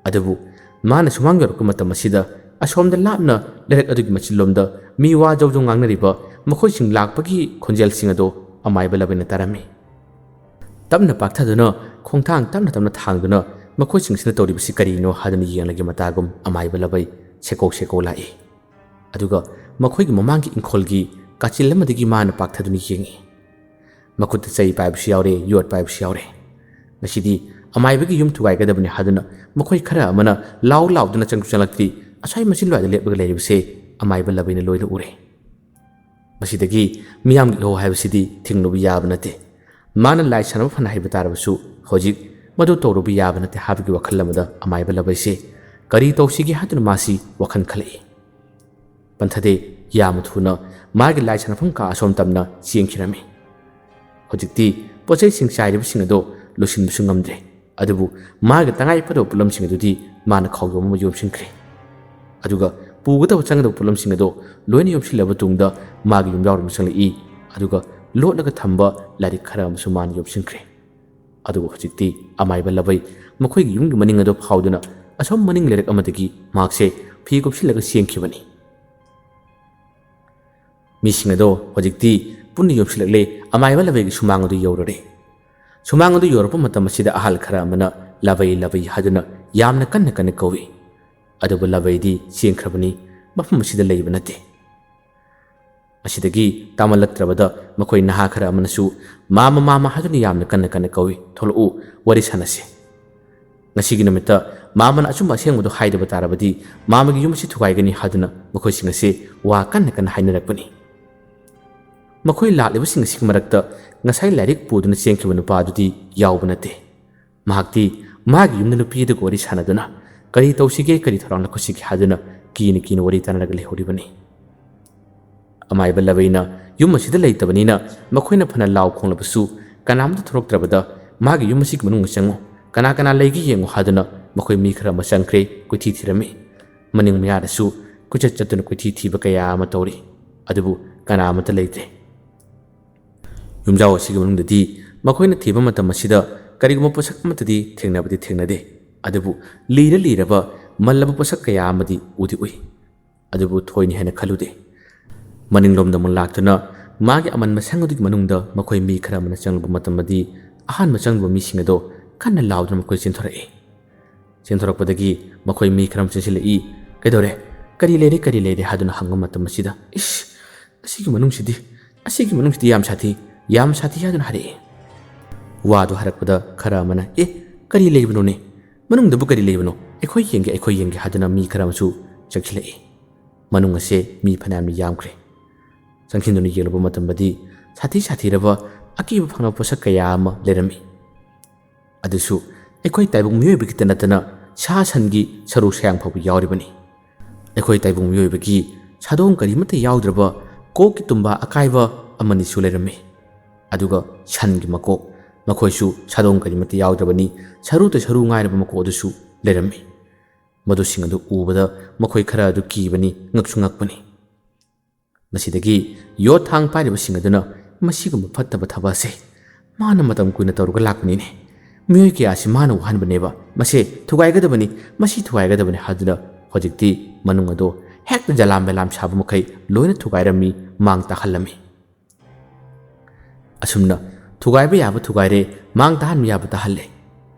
ꯑꯗꯨꯕꯨ ꯃꯥꯅ ꯁꯨꯃꯥꯡ ꯌꯧꯔꯛꯄ ꯃꯇꯝ ꯑꯁꯤꯗ ꯑꯁꯣꯝꯗ ꯂꯥꯞꯅ ꯂꯩꯔꯛ ꯑꯗꯨꯒꯤ ꯃꯆꯤꯟꯂꯣꯝꯗ ꯃꯤ ꯋꯥ ꯖꯧ ꯖꯧ ꯉꯥꯡꯅꯔꯤꯕ ꯃꯈꯣꯏꯁꯤꯡ ꯂꯥꯛꯄꯒꯤ ꯈꯣꯟꯖꯦꯜꯁꯤꯡ ꯑꯗꯨ ꯑꯃꯥꯏꯕ ꯂꯕꯩꯅ ꯇꯥꯔꯝꯃꯤ꯫ ꯇꯞꯅ ꯄꯥꯛꯊꯗꯨꯅ ꯈꯣꯡꯊꯥꯡ ꯇꯞꯅ ꯇꯞꯅ ꯊꯥꯡꯗꯨꯅ ꯃꯈꯣꯏꯁꯤꯡꯁꯤꯅ ꯇꯧꯔꯤꯕꯁꯤ ꯀꯔꯤꯅꯣ ꯍꯥꯏꯗꯨꯅ ꯌꯦꯡꯂꯒꯦ ꯃꯇꯥꯒꯨꯝ ꯑꯃꯥꯏꯕ ꯂꯕꯩ ꯁꯦꯀꯧ ꯁꯦꯀꯧ ꯂꯥꯛꯏ꯫ ꯑꯗꯨꯒ ꯃꯈꯣꯏꯒꯤ ꯃꯃꯥꯡꯒꯤ ꯏꯪꯈꯣꯜꯒꯤ ꯀꯥꯆꯤꯜ ꯑꯃꯗꯒꯤ ꯃꯥꯅ ꯄꯥꯛꯊꯗꯨꯅ ꯌꯦꯡꯏ꯫ ꯃꯈꯨꯠꯇ ꯆꯩ ꯄꯥꯏꯕꯁꯨ ꯌꯥꯎꯔꯦ, ꯌꯣꯠ ꯄꯥꯏꯕꯁꯨ ꯌꯥꯎꯔꯦ꯫ ꯉꯁꯤꯗꯤ ꯑꯃꯥꯏꯕꯒꯤ ꯌꯨꯝ ꯊꯨꯒꯥꯏꯒꯗꯕꯅꯤ ꯍꯥꯏꯗꯨꯅ ꯃꯈꯣꯏ ꯈꯔ ꯑꯃꯅ ꯂꯥꯎ ꯂꯥꯎꯗꯨꯅ ꯆꯪꯁꯨ ꯆꯪꯂꯛꯇ꯭ꯔꯤ꯫ ꯑꯁ꯭ꯋꯥꯏ ꯃꯆꯤꯟ ꯂꯣꯏꯗ ꯂꯦꯞꯂꯒ ꯂꯩꯔꯤꯕꯁꯦ ꯑꯃꯥꯏꯕ ꯂꯕꯩꯅ ꯂꯣꯏꯅ ꯎꯔꯦ꯫ ꯃꯁꯤꯗꯒꯤ ꯃꯤꯌꯥꯝꯒꯤ ꯏꯍꯧ ꯍꯥꯏꯕꯁꯤꯗꯤ ꯊꯤꯡꯂꯨꯕ ꯌꯥꯕ ꯅꯠꯇꯦ꯫ ꯃꯥꯅ ꯂꯥꯏ ꯁꯥꯟꯅꯕ ꯐꯅ ꯍꯩꯕ ꯇꯥꯔꯕꯁꯨ ꯍꯧꯖꯤꯛ ꯃꯗꯨ ꯇꯧꯔꯨꯕ ꯌꯥꯕ ꯅꯠꯇꯦ ꯍꯥꯏꯕꯒꯤ ꯋꯥꯈꯜ ꯑꯃꯗ ꯑꯃꯥꯏꯕ ꯂꯕꯩꯁꯦ ꯀꯔꯤ ꯇꯧꯁꯤꯒꯦ ꯍꯥꯏꯗꯨꯅ ꯃꯥꯁꯤ ꯋꯥꯈꯜ ꯈꯜꯂꯛꯏ꯫ ꯄꯟꯊꯗꯦ ꯌꯥꯝꯅ ꯊꯨꯅ ꯃꯥꯒꯤ ꯂꯥꯏ ꯁꯥꯟꯅꯐꯝ ꯀꯥ ꯑꯁꯣꯝ ꯇꯝꯅ ꯆꯦꯟꯈꯤꯔꯝꯃꯤ꯫ ꯍꯧꯖꯤꯛꯇꯤ ꯄꯣꯠꯆꯩꯁꯤꯡ ꯆꯥꯏꯔꯤꯕꯁꯤꯡ ꯑꯗꯨ ꯂꯣꯏꯁꯤꯟꯕꯁꯨ ꯉꯝꯗ꯭ꯔꯦ꯫ ꯑꯗꯨꯕꯨ ꯃꯥꯒꯤ ꯇꯉꯥꯏ ꯐꯗꯕ ꯄꯣꯠꯂꯝꯁꯤꯡ ꯑꯗꯨꯗꯤ ꯃꯥꯅ ꯈꯥꯎꯖꯣꯝ ꯑꯃ ꯌꯣꯝꯁꯤꯟꯈ꯭ꯔꯦ꯫ ꯑꯗꯨꯒ ꯄꯨꯒꯗꯕ ꯆꯪꯒꯗꯕ ꯄꯣꯠꯂꯝꯁꯤꯡ ꯑꯗꯨ ꯂꯣꯏꯅ ꯌꯣꯝꯁꯤꯜꯂꯕ ꯇꯨꯡꯗ ꯃꯥꯒꯤ ꯌꯨꯝꯖꯥꯎꯔꯣꯝꯗ ꯆꯪꯂꯛꯏ꯫ ꯑꯗꯨꯒ ꯂꯣꯠꯂꯒ ꯊꯝꯕ ꯂꯥꯏꯔꯤꯛ ꯈꯔ ꯑꯃꯁꯨ ꯃꯥꯅ ꯌꯣꯝꯁꯤꯟꯈ꯭ꯔꯦ꯫ ꯑꯗꯨꯕꯨ ꯍꯧꯖꯤꯛꯇꯤ ꯑꯃꯥꯏꯕ ꯂꯕꯩ ꯃꯈꯣꯏꯒꯤ ꯌꯨꯝꯒꯤ ꯃꯅꯤꯡ ꯑꯗꯨ ꯐꯥꯎꯗꯨꯅ ꯑꯁꯣꯝ ꯃꯅꯤꯡ ꯂꯩꯔꯛ ꯑꯃꯗꯒꯤ ꯃꯍꯥꯛꯁꯦ ꯐꯤ ꯀꯨꯞꯁꯤꯜꯂꯒ ꯆꯦꯟꯈꯤꯕꯅꯤ꯫ ꯃꯤꯁꯤꯡ ꯑꯗꯣ ꯍꯧꯖꯤꯛꯇꯤ ꯄꯨꯟꯅ ꯌꯣꯝꯁꯤꯜꯂꯛꯂꯦ꯫ ꯑꯃꯥꯏꯕ ꯂꯕꯩꯒꯤ ꯁꯨꯃꯥꯡ ꯑꯗꯨ ꯌꯧꯔꯨꯔꯦ꯫ ꯁꯨꯃꯥꯡ ꯑꯗꯨ ꯌꯧꯔꯛꯄ ꯃꯇꯝ ꯑꯁꯤꯗ ꯑꯍꯜ ꯈꯔ ꯑꯃꯅ "ꯂꯕꯩ, ꯂꯕꯩ" ꯍꯥꯏꯗꯨꯅ ꯌꯥꯝꯅ ꯀꯟꯅ ꯀꯟꯅ ꯀꯧꯏ꯫ ꯑꯗꯨꯕꯨ ꯂꯕꯩꯗꯤ ꯆꯦꯟꯈ꯭ꯔꯕꯅꯤ, ꯃꯐꯝ ꯑꯁꯤꯗ ꯂꯩꯕ ꯅꯠꯇꯦ꯫ ꯃꯁꯤꯗꯒꯤ ꯇꯥꯃꯜꯂꯛꯇ꯭ꯔꯕꯗ ꯃꯈꯣꯏ ꯅꯍꯥ ꯈꯔ ꯑꯃꯅꯁꯨ "ꯃꯥꯃ, ꯃꯥꯃ" ꯍꯥꯏꯗꯨꯅ ꯌꯥꯝꯅ ꯀꯟꯅ ꯀꯟꯅ ꯀꯧꯏ, "ꯊꯣꯛꯂꯛꯎ, ꯋꯥꯔꯤ ꯁꯥꯟꯅꯁꯤ"꯫ ꯉꯁꯤꯒꯤ ꯅꯨꯃꯤꯠꯇ ꯃꯥꯃꯅ ꯑꯆꯨꯝꯕ ꯑꯁꯦꯡꯕꯗꯨ ꯍꯥꯏꯗꯕ ꯇꯥꯔꯕꯗꯤ ꯃꯥꯃꯒꯤ ꯌꯨꯝ ꯑꯁꯤ ꯊꯨꯒꯥꯏꯒꯅꯤ ꯍꯥꯏꯗꯨꯅ ꯃꯈꯣꯏꯁꯤꯡ ꯑꯁꯤ ꯋꯥ ꯀꯟꯅ ꯀꯟꯅ ꯍꯥꯏꯅꯔꯛꯄꯅꯤ꯫ ꯃꯈꯣꯏ ꯂꯥꯛꯂꯤꯕꯁꯤꯡ ꯑꯁꯤꯒꯤ ꯃꯔꯛꯇ ꯉꯁꯥꯏ ꯂꯥꯏꯔꯤꯛ ꯄꯨꯗꯨꯅ ꯆꯦꯟꯈꯤꯕ ꯅꯨꯄꯥ ꯑꯗꯨꯗꯤ ꯌꯥꯎꯕ ꯅꯠꯇꯦ꯫ ꯃꯍꯥꯛꯇꯤ ꯃꯥꯒꯤ ꯌꯨꯝꯗ ꯅꯨꯄꯤ ꯑꯗꯨꯒ ꯋꯥꯔꯤ ꯁꯥꯟꯅꯗꯨꯅ "ꯀꯔꯤ ꯇꯧꯁꯤꯒꯦ, ꯀꯔꯤ ꯊꯧꯔꯥꯡ ꯂꯧꯈꯠꯁꯤꯒꯦ" ꯍꯥꯏꯗꯨꯅ ꯀꯤꯅ ꯀꯤꯅ ꯋꯥꯔꯤ ꯇꯥꯟꯅꯔꯒ ꯂꯩꯍꯧꯔꯤꯕꯅꯤ꯫ ꯑꯃꯥꯏꯕ ꯂꯕꯩꯅ ꯌꯨꯝ ꯑꯁꯤꯗ ꯂꯩꯇꯕꯅꯤꯅ ꯃꯈꯣꯏꯅ ꯐꯅ ꯂꯥꯎ ꯈꯣꯡꯂꯕꯁꯨ ꯀꯅꯥꯝꯇ ꯊꯣꯔꯛꯇ꯭ꯔꯕꯗ "ꯃꯥꯒꯤ ꯌꯨꯝ ꯑꯁꯤꯒꯤ ꯃꯅꯨꯡꯗ ꯆꯪꯉꯨ, ꯀꯅꯥ ꯀꯅꯥ ꯂꯩꯒꯦ ꯌꯦꯡꯉꯨ" ꯍꯥꯏꯗꯨꯅ ꯃꯈꯣꯏ ꯃꯤ ꯈꯔ ꯑꯃ ꯆꯪꯈ꯭ꯔꯦ ꯀꯣꯏꯊꯤ ꯊꯤꯔꯝꯃꯤ꯫ ꯃꯅꯤꯡ ꯃꯌꯥꯗꯁꯨ ꯀꯣꯏꯆꯠ ꯆꯠꯇꯨꯅ ꯀꯣꯏꯊꯤ ꯊꯤꯕ ꯀꯌꯥ ꯑꯃ ꯇꯧꯔꯤ꯫ ꯑꯗꯨꯕꯨ ꯀꯅꯥ ꯑꯃꯠꯇ ꯂꯩꯇ꯭ꯔꯦ꯫ ꯌꯨꯝꯖꯥꯎ ꯑꯁꯤꯒꯤ ꯃꯅꯨꯡꯗꯗꯤ ꯃꯈꯣꯏꯅ ꯊꯤꯕ ꯃꯇꯝ ꯑꯁꯤꯗ ꯀꯔꯤꯒꯨꯝꯕ ꯄꯣꯠꯁꯛ ꯑꯃꯠꯇꯗꯤ ꯊꯦꯡꯅꯕꯗꯤ ꯊꯦꯡꯅꯗꯦ꯫ ꯑꯗꯨꯕꯨ ꯂꯤꯔ ꯂꯤꯔꯕ ꯃꯜꯂꯕ ꯄꯣꯠꯁꯛ ꯀꯌꯥ ꯑꯃꯗꯤ ꯎꯗꯤ ꯎꯏ꯫ ꯑꯗꯨꯕꯨ ꯊꯣꯏꯅ ꯍꯦꯟꯅ ꯈꯜꯂꯨꯗꯦ꯫ ꯃꯅꯤꯡꯂꯣꯝꯗ ꯑꯃꯨꯛ ꯂꯥꯛꯇꯨꯅ ꯃꯥꯒꯤ ꯑꯃꯟꯕ ꯁꯪ ꯑꯗꯨꯒꯤ ꯃꯅꯨꯡꯗ ꯃꯈꯣꯏ ꯃꯤ ꯈꯔ ꯑꯃꯅ ꯆꯪꯂꯨꯕ ꯃꯇꯝꯗꯗꯤ ꯑꯍꯥꯟꯕ ꯆꯪꯂꯨꯕ ꯃꯤꯁꯤꯡ ꯑꯗꯣ ꯀꯟꯅ ꯂꯥꯎꯗꯨꯅ ꯃꯈꯣꯏ ꯆꯦꯟꯊꯣꯔꯛꯏ꯫ ꯆꯦꯟꯊꯣꯔꯛꯄꯗꯒꯤ ꯃꯈꯣꯏ ꯃꯤ ꯈꯔ ꯑꯃ ꯆꯦꯟꯁꯤꯜꯂꯛꯏ꯫ "ꯀꯩꯗꯧꯔꯦ? ꯀꯔꯤ ꯂꯩꯔꯦ? ꯀꯔꯤ ꯂꯩꯔꯦ?" ꯍꯥꯏꯗꯨꯅ ꯍꯪꯕ ꯃꯇꯝ ꯑꯁꯤꯗ, "ꯏꯁ! ꯑꯁꯤꯒꯤ ꯃꯅꯨꯡꯁꯤꯗꯤ, ꯑꯁꯤꯒꯤ ꯃꯅꯨꯡꯁꯤꯗꯤ ꯌꯥꯝ ꯁꯥꯊꯤ, ꯌꯥꯝ ꯁꯥꯊꯤ" ꯍꯥꯏꯗꯨꯅ ꯍꯥꯏꯔꯛꯏ꯫ ꯋꯥꯗꯨ ꯍꯥꯏꯔꯛꯄꯗ ꯈꯔ ꯑꯃꯅ, "ꯑꯦ, ꯀꯔꯤ ꯂꯩꯕꯅꯣꯅꯦ? ꯃꯅꯨꯡꯗꯕꯨ ꯀꯔꯤ ꯂꯩꯕꯅꯣ? ꯑꯩꯈꯣꯏ ꯌꯦꯡꯒꯦ, ꯑꯩꯈꯣꯏ ꯌꯦꯡꯒꯦ" ꯍꯥꯏꯗꯨꯅ ꯃꯤ ꯈꯔ ꯑꯃꯁꯨ ꯆꯪꯁꯤꯜꯂꯛꯏ꯫ ꯃꯅꯨꯡ ꯑꯁꯦ ꯃꯤ ꯐꯅꯌꯥꯝꯅ ꯌꯥꯝꯈ꯭ꯔꯦ꯫ ꯆꯪꯁꯤꯟꯗꯨꯅ ꯌꯦꯡꯂꯨꯕ ꯃꯇꯝꯗꯗꯤ ꯁꯥꯊꯤ ꯁꯥꯊꯤꯔꯕ ꯑꯀꯤꯕ ꯐꯪꯅꯕ ꯄꯣꯠꯁꯛ ꯀꯌꯥ ꯑꯃ ꯂꯩꯔꯝꯃꯤ꯫ ꯑꯗꯨꯁꯨ ꯑꯩꯈꯣꯏ ꯇꯥꯏꯕꯪ ꯃꯤꯑꯣꯏꯕꯒꯤꯇ ꯅꯠꯇꯅ ꯁꯥ ꯁꯟꯒꯤ ꯁꯔꯨ ꯁꯌꯥꯡ ꯐꯥꯎꯕ ꯌꯥꯎꯔꯤꯕꯅꯤ꯫ ꯑꯩꯈꯣꯏ ꯇꯥꯏꯕꯪ ꯃꯤꯑꯣꯏꯕꯒꯤ ꯁꯥꯗꯣꯡ ꯀꯔꯤꯃꯠꯇ ꯌꯥꯎꯗ꯭ꯔꯕ ꯀꯣꯛꯀꯤ ꯇꯨꯝꯕ ꯑꯀꯥꯏꯕ ꯑꯃꯅꯤꯁꯨ ꯂꯩꯔꯝꯃꯤ꯫ ꯑꯗꯨꯒ ꯁꯟꯒꯤ ꯃꯀꯣꯛ, ꯃꯈꯣꯏꯁꯨ ꯁꯥꯗꯣꯡ ꯀꯔꯤꯃꯠꯇ ꯌꯥꯎꯗ꯭ꯔꯕꯅꯤ, ꯁꯔꯨꯇ ꯁꯔꯨ ꯉꯥꯏꯔꯕ ꯃꯀꯣꯛ ꯑꯗꯨꯁꯨ ꯂꯩꯔꯝꯃꯤ꯫ ꯃꯗꯨꯁꯤꯡ ꯑꯗꯨ ꯎꯕꯗ ꯃꯈꯣꯏ ꯈꯔ ꯑꯗꯨ ꯀꯤꯕꯅꯤ, ꯉꯛꯁꯨ ꯉꯛꯄꯅꯤ꯫ ꯃꯁꯤꯗꯒꯤ ꯌꯣꯠ ꯊꯥꯡ ꯄꯥꯏꯔꯤꯕꯁꯤꯡ ꯑꯗꯨꯅ "ꯃꯁꯤꯒꯨꯝꯕ ꯐꯠꯇꯕ ꯊꯕꯛ ꯑꯁꯦ ꯃꯥꯅ ꯃꯇꯝ ꯀꯨꯏꯅ ꯇꯧꯔꯒ ꯂꯥꯛꯄꯅꯤꯅꯦ꯫ ꯃꯤꯑꯣꯏ ꯀꯌꯥ ꯑꯁꯤ ꯃꯥꯅ ꯋꯥꯍꯟꯕꯅꯦꯕ꯫ ꯃꯁꯦ ꯊꯨꯒꯥꯏꯒꯗꯕꯅꯤ, ꯃꯁꯤ ꯊꯨꯒꯥꯏꯒꯗꯕꯅꯤ" ꯍꯥꯏꯗꯨꯅ ꯍꯧꯖꯤꯛꯇꯤ ꯃꯅꯨꯡ ꯑꯗꯣ ꯍꯦꯛꯇ ꯖꯂꯥꯝ ꯕꯦꯂꯥꯝ ꯁꯥꯕ ꯃꯈꯩ ꯂꯣꯏꯅ ꯊꯨꯒꯥꯏꯔꯝꯃꯤ, ꯃꯥꯡ ꯇꯥꯛꯍꯜꯂꯝꯃꯤ꯫ ꯑꯁꯨꯝꯅ ꯊꯨꯒꯥꯏꯕ ꯌꯥꯕ ꯊꯨꯒꯥꯏꯔꯦ, ꯃꯥꯡ ꯇꯥꯍꯟꯕ ꯌꯥꯕ ꯇꯥꯍꯜꯂꯦ꯫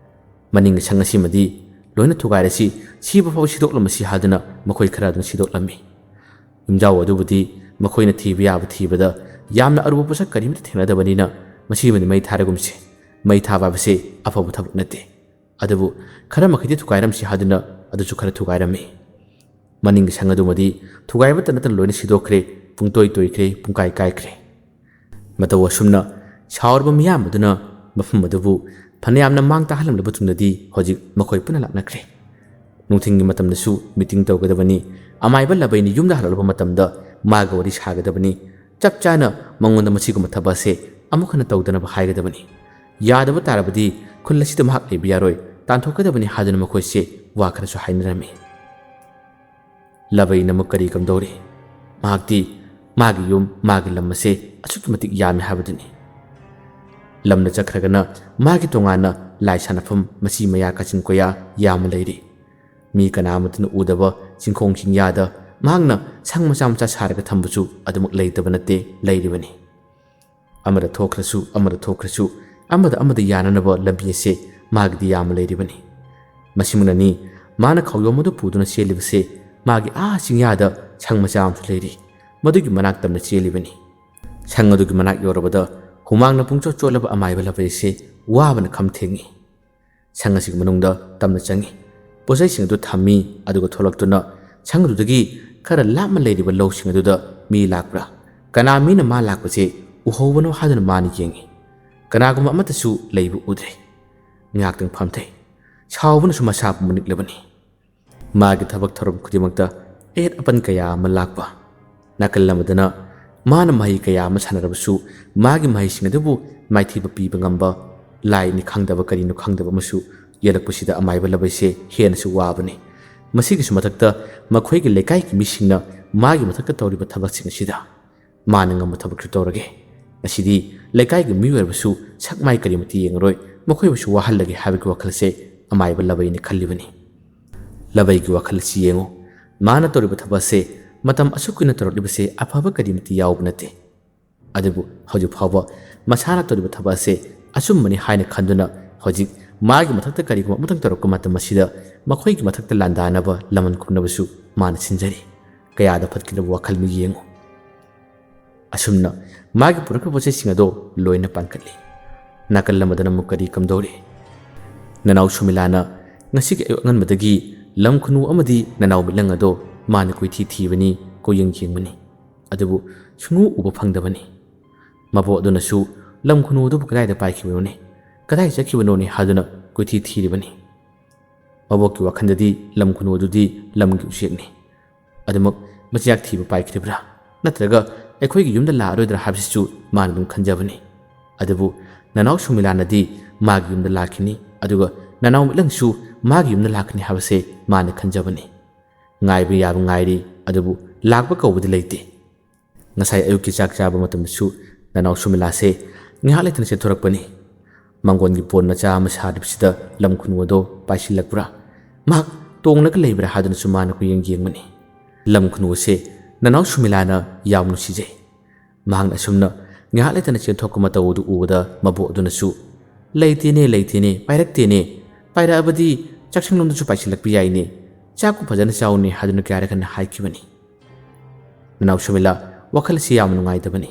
ꯃꯅꯤꯡꯒꯤ ꯁꯪ ꯑꯁꯤꯃꯗꯤ ꯂꯣꯏꯅ ꯊꯨꯒꯥꯏꯔꯁꯤ, ꯁꯤꯕ ꯐꯥꯎ ꯁꯤꯗꯣꯛꯂꯝꯃꯁꯤ ꯍꯥꯏꯗꯨꯅ ꯃꯈꯣꯏ ꯈꯔ ꯑꯗꯨꯅ ꯁꯤꯗꯣꯛꯂꯝꯃꯤ꯫ ꯌꯨꯝꯖꯥꯎ ꯑꯗꯨꯕꯨꯗꯤ ꯃꯈꯣꯏꯅ ꯊꯤꯕ ꯌꯥꯕ ꯊꯤꯕꯗ ꯌꯥꯝꯅ ꯑꯔꯨꯕ ꯄꯣꯠꯁꯛ ꯀꯔꯤꯃꯠꯇ ꯊꯦꯡꯅꯗꯕꯅꯤꯅ ꯃꯁꯤꯃꯗꯤ ꯃꯩ ꯊꯥꯔꯒꯨꯝꯁꯤ꯫ ꯃꯩ ꯊꯥꯕ ꯍꯥꯏꯕꯁꯤ ꯑꯐꯕ ꯊꯕꯛ ꯅꯠꯇꯦ꯫ ꯑꯗꯨꯕꯨ ꯈꯔ ꯃꯈꯩꯗꯤ ꯊꯨꯒꯥꯏꯔꯝꯁꯤ ꯍꯥꯏꯗꯨꯅ ꯑꯗꯨꯁꯨ ꯈꯔ ꯊꯨꯒꯥꯏꯔꯝꯃꯤ꯫ ꯃꯅꯤꯡꯒꯤ ꯁꯪ ꯑꯗꯨꯃꯗꯤ ꯊꯨꯒꯥꯏꯕꯇ ꯅꯠꯇꯅ ꯂꯣꯏꯅ ꯁꯤꯗꯣꯛꯈ꯭ꯔꯦ, ꯄꯨꯡꯇꯣꯏ ꯇꯣꯏꯈ꯭ꯔꯦ, ꯄꯨꯡꯀꯥꯏ ꯀꯥꯏꯈ꯭ꯔꯦ꯫ ꯃꯇꯧ ꯑꯁꯨꯝꯅ ꯁꯥꯎꯔꯕ ꯃꯤꯌꯥꯝ ꯑꯗꯨꯅ ꯃꯐꯝ ꯑꯗꯨꯕꯨ ꯐꯅꯌꯥꯝꯅ ꯃꯥꯡ ꯇꯥꯍꯜꯂꯝꯂꯕ ꯇꯨꯡꯗꯗꯤ ꯍꯧꯖꯤꯛ ꯃꯈꯣꯏ ꯄꯨꯟꯅ ꯂꯥꯛꯅꯈ꯭ꯔꯦ꯫ ꯅꯨꯡꯊꯤꯜꯒꯤ ꯃꯇꯝꯗꯁꯨ ꯃꯤꯇꯤꯡ ꯇꯧꯒꯗꯕꯅꯤ꯫ ꯑꯃꯥꯏꯕ ꯂꯕꯩꯅ ꯌꯨꯝꯗ ꯍꯜꯂꯛꯂꯕ ꯃꯇꯝꯗ ꯃꯥꯒ ꯋꯥꯔꯤ ꯁꯥꯒꯗꯕꯅꯤ꯫ ꯆꯞ ꯆꯥꯅ ꯃꯉꯣꯟꯗ ꯃꯁꯤꯒꯨꯝꯕ ꯊꯕꯛ ꯑꯁꯦ ꯑꯃꯨꯛ ꯍꯟꯅ ꯇꯧꯗꯅꯕ ꯍꯥꯏꯒꯗꯕꯅꯤ꯫ ꯌꯥꯗꯕ ꯇꯥꯔꯕꯗꯤ ꯈꯨꯜ ꯑꯁꯤꯗ ꯃꯍꯥꯛ ꯂꯩꯕ ꯌꯥꯔꯣꯏ, ꯇꯥꯟꯊꯣꯛꯀꯗꯕꯅꯤ ꯍꯥꯏꯗꯨꯅ ꯃꯈꯣꯏꯁꯦ ꯋꯥ ꯈꯔꯁꯨ ꯍꯥꯏꯅꯔꯝꯃꯤ꯫ ꯂꯕꯩꯅ ꯑꯃꯨꯛ ꯀꯔꯤ ꯀꯝꯗꯧꯔꯤ? ꯃꯍꯥꯛꯇꯤ ꯃꯥꯒꯤ ꯌꯨꯝ, ꯃꯥꯒꯤ ꯂꯝ ꯑꯁꯦ ꯑꯁꯨꯛꯀꯤ ꯃꯇꯤꯛ ꯌꯥꯝꯃꯤ ꯍꯥꯏꯕꯗꯨꯅꯤ꯫ ꯂꯝꯗ ꯆꯠꯈ꯭ꯔꯒꯅ ꯃꯥꯒꯤ ꯇꯣꯉꯥꯟꯅ ꯂꯥꯏ ꯁꯥꯟꯅꯐꯝ ꯃꯆꯤ ꯃꯌꯥ ꯀꯥꯆꯤꯟ ꯀꯣꯌꯥ ꯌꯥꯝꯅ ꯂꯩꯔꯤ꯫ ꯃꯤ ꯀꯅꯥ ꯑꯃꯠꯇꯅ ꯎꯗꯕ ꯆꯤꯡꯈꯣꯡ ꯆꯤꯡꯌꯥꯗ ꯃꯍꯥꯛꯅ ꯁꯪ ꯃꯆꯥ ꯃꯆꯥ ꯁꯥꯔꯒ ꯊꯝꯕꯁꯨ ꯑꯗꯨꯃꯛ ꯂꯩꯇꯕ ꯅꯠꯇꯦ, ꯂꯩꯔꯤꯕꯅꯤ꯫ ꯑꯃꯗ ꯊꯣꯛꯈ꯭ꯔꯁꯨ, ꯑꯃꯗ ꯊꯣꯛꯈ꯭ꯔꯁꯨ, ꯑꯃꯗ ꯑꯃꯗ ꯌꯥꯅꯅꯕ ꯂꯝꯕꯤ ꯑꯁꯦ ꯃꯥꯒꯤꯗꯤ ꯌꯥꯝꯅ ꯂꯩꯔꯤꯕꯅꯤ꯫ ꯃꯁꯤꯃꯛꯅꯅꯤ ꯃꯥꯅ ꯈꯥꯎꯌꯣꯝ ꯑꯗꯨ ꯄꯨꯗꯨꯅ ꯆꯦꯜꯂꯤꯕꯁꯦ꯫ ꯃꯥꯒꯤ ꯑꯥ ꯆꯤꯡꯌꯥꯗ ꯁꯪ ꯃꯆꯥ ꯑꯃꯁꯨ ꯂꯩꯔꯤ꯫ ꯃꯗꯨꯒꯤ ꯃꯅꯥꯛ ꯇꯝꯅ ꯆꯦꯜꯂꯤꯕꯅꯤ꯫ ꯁꯪ ꯑꯗꯨꯒꯤ ꯃꯅꯥꯛ ꯌꯧꯔꯕꯗ ꯍꯨꯃꯥꯡꯅ ꯄꯨꯡꯆꯣꯠ ꯆꯣꯠꯂꯕ ꯑꯃꯥꯏꯕ ꯂꯕꯩ ꯑꯁꯦ ꯋꯥꯕꯅ ꯈꯝ ꯊꯦꯡꯉꯤ꯫ ꯁꯪ ꯑꯁꯤꯒꯤ ꯃꯅꯨꯡꯗ ꯇꯝꯅ ꯆꯪꯉꯤ꯫ ꯄꯣꯠꯆꯩꯁꯤꯡ ꯑꯗꯨ ꯊꯝꯃꯤ, ꯑꯗꯨꯒ ꯊꯣꯛꯂꯛꯇꯨꯅ ꯁꯪ ꯑꯗꯨꯗꯒꯤ ꯈꯔ ꯂꯥꯞꯅ ꯂꯩꯔꯤꯕ ꯂꯧꯁꯤꯡ ꯑꯗꯨꯗ ꯃꯤ ꯂꯥꯛꯄ꯭ꯔꯥ, ꯀꯅꯥ ꯃꯤꯅ ꯃꯥ ꯂꯥꯛꯄꯁꯦ ꯎꯍꯧꯕꯅꯣ ꯍꯥꯏꯗꯨꯅ ꯃꯥꯅ ꯌꯦꯡꯉꯤ꯫ ꯀꯅꯥꯒꯨꯝꯕ ꯑꯃꯠꯇꯁꯨ ꯂꯩꯕ ꯎꯗ꯭ꯔꯦ꯫ ꯉꯥꯏꯍꯥꯛꯇꯪ ꯐꯝꯊꯩ꯫ ꯁꯥꯎꯕꯅꯁꯨ ꯃꯁꯥ ꯄꯨꯝꯕ ꯅꯤꯛꯂꯕꯅꯤ꯫ ꯃꯥꯒꯤ ꯊꯕꯛ ꯊꯧꯔꯝ ꯈꯨꯗꯤꯡꯃꯛꯇ ꯑꯌꯦꯠ ꯑꯄꯟ ꯀꯌꯥ ꯑꯃ ꯂꯥꯛꯄ꯫ ꯅꯥꯀꯜ ꯑꯃꯗꯅ ꯃꯥꯅ ꯃꯍꯩ ꯀꯌꯥ ꯑꯃ ꯁꯥꯟꯅꯔꯕꯁꯨ ꯃꯥꯒꯤ ꯃꯍꯩꯁꯤꯡ ꯑꯗꯨꯕꯨ ꯃꯥꯏꯊꯤꯕ ꯄꯤꯕ ꯉꯝꯕ ꯂꯥꯏꯅꯤ ꯈꯪꯗꯕ ꯀꯔꯤꯅꯣ ꯈꯪꯗꯕ ꯑꯃꯁꯨ ꯌꯦꯜꯂꯛꯄꯁꯤꯗ ꯑꯃꯥꯏꯕ ꯂꯕꯩꯁꯦ ꯍꯦꯟꯅꯁꯨ ꯋꯥꯕꯅꯤ꯫ ꯃꯁꯤꯒꯤꯁꯨ ꯃꯊꯛꯇ ꯃꯈꯣꯏꯒꯤ ꯂꯩꯀꯥꯏꯒꯤ ꯃꯤꯁꯤꯡꯅ ꯃꯥꯒꯤ ꯃꯊꯛꯇ ꯇꯧꯔꯤꯕ ꯊꯕꯛꯁꯤꯡ ꯑꯁꯤꯗ ꯃꯥꯅ ꯉꯝꯕ ꯊꯕꯛꯁꯨ ꯇꯧꯔꯒꯦ꯫ ꯉꯁꯤꯗꯤ ꯂꯩꯀꯥꯏꯒꯤ ꯃꯤꯑꯣꯏꯔꯕꯁꯨ ꯁꯛ ꯃꯥꯏ ꯀꯔꯤꯃꯠꯇ ꯌꯦꯡꯉꯔꯣꯏ, ꯃꯈꯣꯏꯕꯨꯁꯨ ꯋꯥꯍꯜꯂꯒꯦ ꯍꯥꯏꯕꯒꯤ ꯋꯥꯈꯜꯁꯦ ꯑꯃꯥꯏꯕ ꯂꯕꯩꯅ ꯈꯜꯂꯤꯕꯅꯤ꯫ ꯂꯕꯩꯒꯤ ꯋꯥꯈꯜ ꯑꯁꯤ ꯌꯦꯡꯉꯨ꯫ ꯃꯥꯅ ꯇꯧꯔꯤꯕ ꯊꯕꯛ ꯑꯁꯦ ꯃꯇꯝ ꯑꯁꯨꯛ ꯀꯨꯏꯅ ꯇꯧꯔꯛꯂꯤꯕꯁꯦ ꯑꯐꯕ ꯀꯔꯤꯃꯠꯇ ꯌꯥꯎꯕ ꯅꯠꯇꯦ꯫ ꯑꯗꯨꯕꯨ ꯍꯧꯖꯤꯛ ꯐꯥꯎꯕ ꯃꯁꯥꯅ ꯇꯧꯔꯤꯕ ꯊꯕꯛ ꯑꯁꯦ ꯑꯆꯨꯝꯕꯅꯤ ꯍꯥꯏꯅ ꯈꯟꯗꯨꯅ ꯍꯧꯖꯤꯛ ꯃꯥꯒꯤ ꯃꯊꯛꯇ ꯀꯔꯤꯒꯨꯝꯕ ꯑꯃꯇꯪ ꯇꯧꯔꯛꯄ ꯃꯇꯝ ꯑꯁꯤꯗ ꯃꯈꯣꯏꯒꯤ ꯃꯊꯛꯇ ꯂꯥꯟꯗꯥꯅꯕ ꯂꯃꯟ ꯈꯨꯝꯅꯕꯁꯨ ꯃꯥꯅ ꯁꯤꯟꯖꯔꯤ꯫ ꯀꯌꯥꯗ ꯐꯠꯈꯤꯗꯕ ꯋꯥꯈꯜꯅꯣ ꯌꯦꯡꯉꯨ꯫ ꯑꯁꯨꯝꯅ ꯃꯥꯒꯤ ꯄꯨꯔꯛꯈꯤꯕ ꯄꯣꯠ ꯆꯩꯁꯤꯡ ꯑꯗꯣ ꯂꯣꯏꯅ ꯄꯥꯟꯈꯠꯂꯤ꯫ ꯅꯥꯀꯜ ꯑꯃꯗꯅ ꯑꯃꯨꯛ ꯀꯔꯤ ꯀꯝꯗꯧꯔꯤ? ꯅꯅꯥꯎ ꯁꯨꯃꯤꯂꯥꯅ ꯉꯁꯤꯒꯤ ꯑꯌꯨꯛ ꯑꯉꯟꯕꯗꯒꯤ ꯂꯝ ꯈꯨꯅꯨ ꯑꯃꯗꯤ ꯅꯅꯥꯎ ꯃꯤꯠꯂꯪ ꯑꯗꯣ ꯃꯥꯅ ꯀꯣꯏꯊꯤ ꯊꯤꯕꯅꯤ, ꯀꯣꯏꯌꯦꯡ ꯌꯦꯡꯕꯅꯤ꯫ ꯑꯗꯨꯕꯨ ꯁꯨꯡꯎ ꯎꯕ ꯐꯪꯗꯕꯅꯤ꯫ ꯃꯕꯣꯛ ꯑꯗꯨꯅꯁꯨ ꯂꯝ ꯈꯨꯅꯨ ꯑꯗꯨꯕꯨ ꯀꯗꯥꯏꯗ ꯄꯥꯏꯈꯤꯕꯅꯣꯅꯦ? ꯀꯗꯥꯏ ꯆꯠꯈꯤꯕꯅꯣꯅꯦ ꯍꯥꯏꯗꯨꯅ ꯀꯣꯏꯊꯤ ꯊꯤꯔꯤꯕꯅꯤ꯫ ꯃꯕꯣꯛꯀꯤ ꯋꯥꯈꯜꯗꯗꯤ ꯂꯝ ꯈꯨꯅꯨ ꯑꯗꯨꯗꯤ ꯂꯝꯒꯤ ꯎꯆꯦꯛꯅꯤ꯫ ꯑꯗꯨꯃꯛ ꯃꯆꯤꯟꯖꯥꯛ ꯊꯤꯕ ꯄꯥꯏꯈꯤꯗ꯭ꯔꯤꯕ꯭ꯔꯥ? ꯅꯠꯇ꯭ꯔꯒ ꯑꯩꯈꯣꯏꯒꯤ ꯌꯨꯝꯗ ꯂꯥꯛꯑꯔꯣꯏꯗ꯭ꯔꯥ ꯍꯥꯏꯕꯁꯤꯁꯨ ꯃꯥꯅ ꯑꯗꯨꯝ ꯈꯟꯖꯕꯅꯤ꯫ ꯑꯗꯨꯕꯨ ꯅꯅꯥꯎ ꯁꯨꯃꯤꯂꯥꯅꯗꯤ ꯃꯥꯒꯤ ꯌꯨꯝꯗ ꯂꯥꯛꯈꯤꯅꯤ, ꯑꯗꯨꯒ ꯅꯅꯥꯎ ꯃꯤꯠꯂꯪꯁꯨ ꯃꯥꯒꯤ ꯌꯨꯝꯗ ꯂꯥꯛꯀꯅꯤ ꯍꯥꯏꯕꯁꯦ ꯃꯥꯅ ꯈꯟꯖꯕꯅꯤ꯫ ꯉꯥꯏꯕ ꯌꯥꯕ ꯉꯥꯏꯔꯤ, ꯑꯗꯨꯕꯨ ꯂꯥꯛꯄ ꯀꯧꯕꯗꯤ ꯂꯩꯇꯦ꯫ ꯉꯁꯥꯏ ꯑꯌꯨꯛꯀꯤ ꯆꯥꯛ ꯆꯥꯕ ꯃꯇꯝꯗꯁꯨ ꯅꯅꯥꯎ ꯁꯨꯃꯤꯂꯥꯁꯦ ꯉꯥꯏꯍꯥꯛ ꯂꯩꯇꯅ ꯆꯦꯟꯊꯣꯔꯛꯄꯅꯤ꯫ ꯃꯪꯒꯣꯟꯒꯤ ꯄꯣꯟ ꯃꯆꯥ ꯑꯃ ꯁꯥꯔꯤꯕꯁꯤꯗ ꯂꯝ ꯈꯨꯅꯨ ꯑꯗꯣ ꯄꯥꯏꯁꯤꯜꯂꯛꯄ꯭ꯔꯥ, ꯃꯍꯥꯛ ꯇꯣꯡꯂꯒ ꯂꯩꯕ꯭ꯔꯥ ꯍꯥꯏꯗꯨꯅꯁꯨ ꯃꯥꯅ ꯀꯣꯏꯌꯦꯡ ꯌꯦꯡꯕꯅꯤ꯫ ꯂꯝ ꯈꯨꯅꯨ ꯑꯁꯦ ꯅꯅꯥꯎ ꯁꯨꯃꯤꯂꯥꯅ ꯌꯥꯝ ꯅꯨꯡꯁꯤꯖꯩ꯫ ꯃꯍꯥꯛꯅ ꯑꯁꯨꯝꯅ ꯉꯥꯏꯍꯥꯛ ꯂꯩꯇꯅ ꯆꯦꯟꯊꯣꯛꯄ ꯃꯇꯧ ꯑꯗꯨ ꯎꯕꯗ ꯃꯕꯣꯛ ꯑꯗꯨꯅꯁꯨ, "ꯂꯩꯇꯦꯅꯦ, ꯂꯩꯇꯦꯅꯦ, ꯄꯥꯏꯔꯛꯇꯦꯅꯦ, ꯄꯥꯏꯔꯛꯑꯕꯗꯤ ꯆꯥꯛꯁꯪꯂꯣꯝꯗꯁꯨ ꯄꯥꯏꯁꯤꯜꯂꯛꯄ ꯌꯥꯏꯅꯦ, ꯆꯥꯛꯄꯨ ꯐꯖꯅ ꯆꯥꯎꯅꯦ" ꯍꯥꯏꯗꯨꯅ ꯀꯌꯥꯔꯛ ꯍꯟꯅ ꯍꯥꯏꯈꯤꯕꯅꯤ꯫ ꯅꯅꯥꯎ ꯁꯨꯃꯤꯂꯥ ꯋꯥꯈꯜ ꯑꯁꯤ ꯌꯥꯝꯅ ꯅꯨꯡꯉꯥꯏꯇꯕꯅꯤ꯫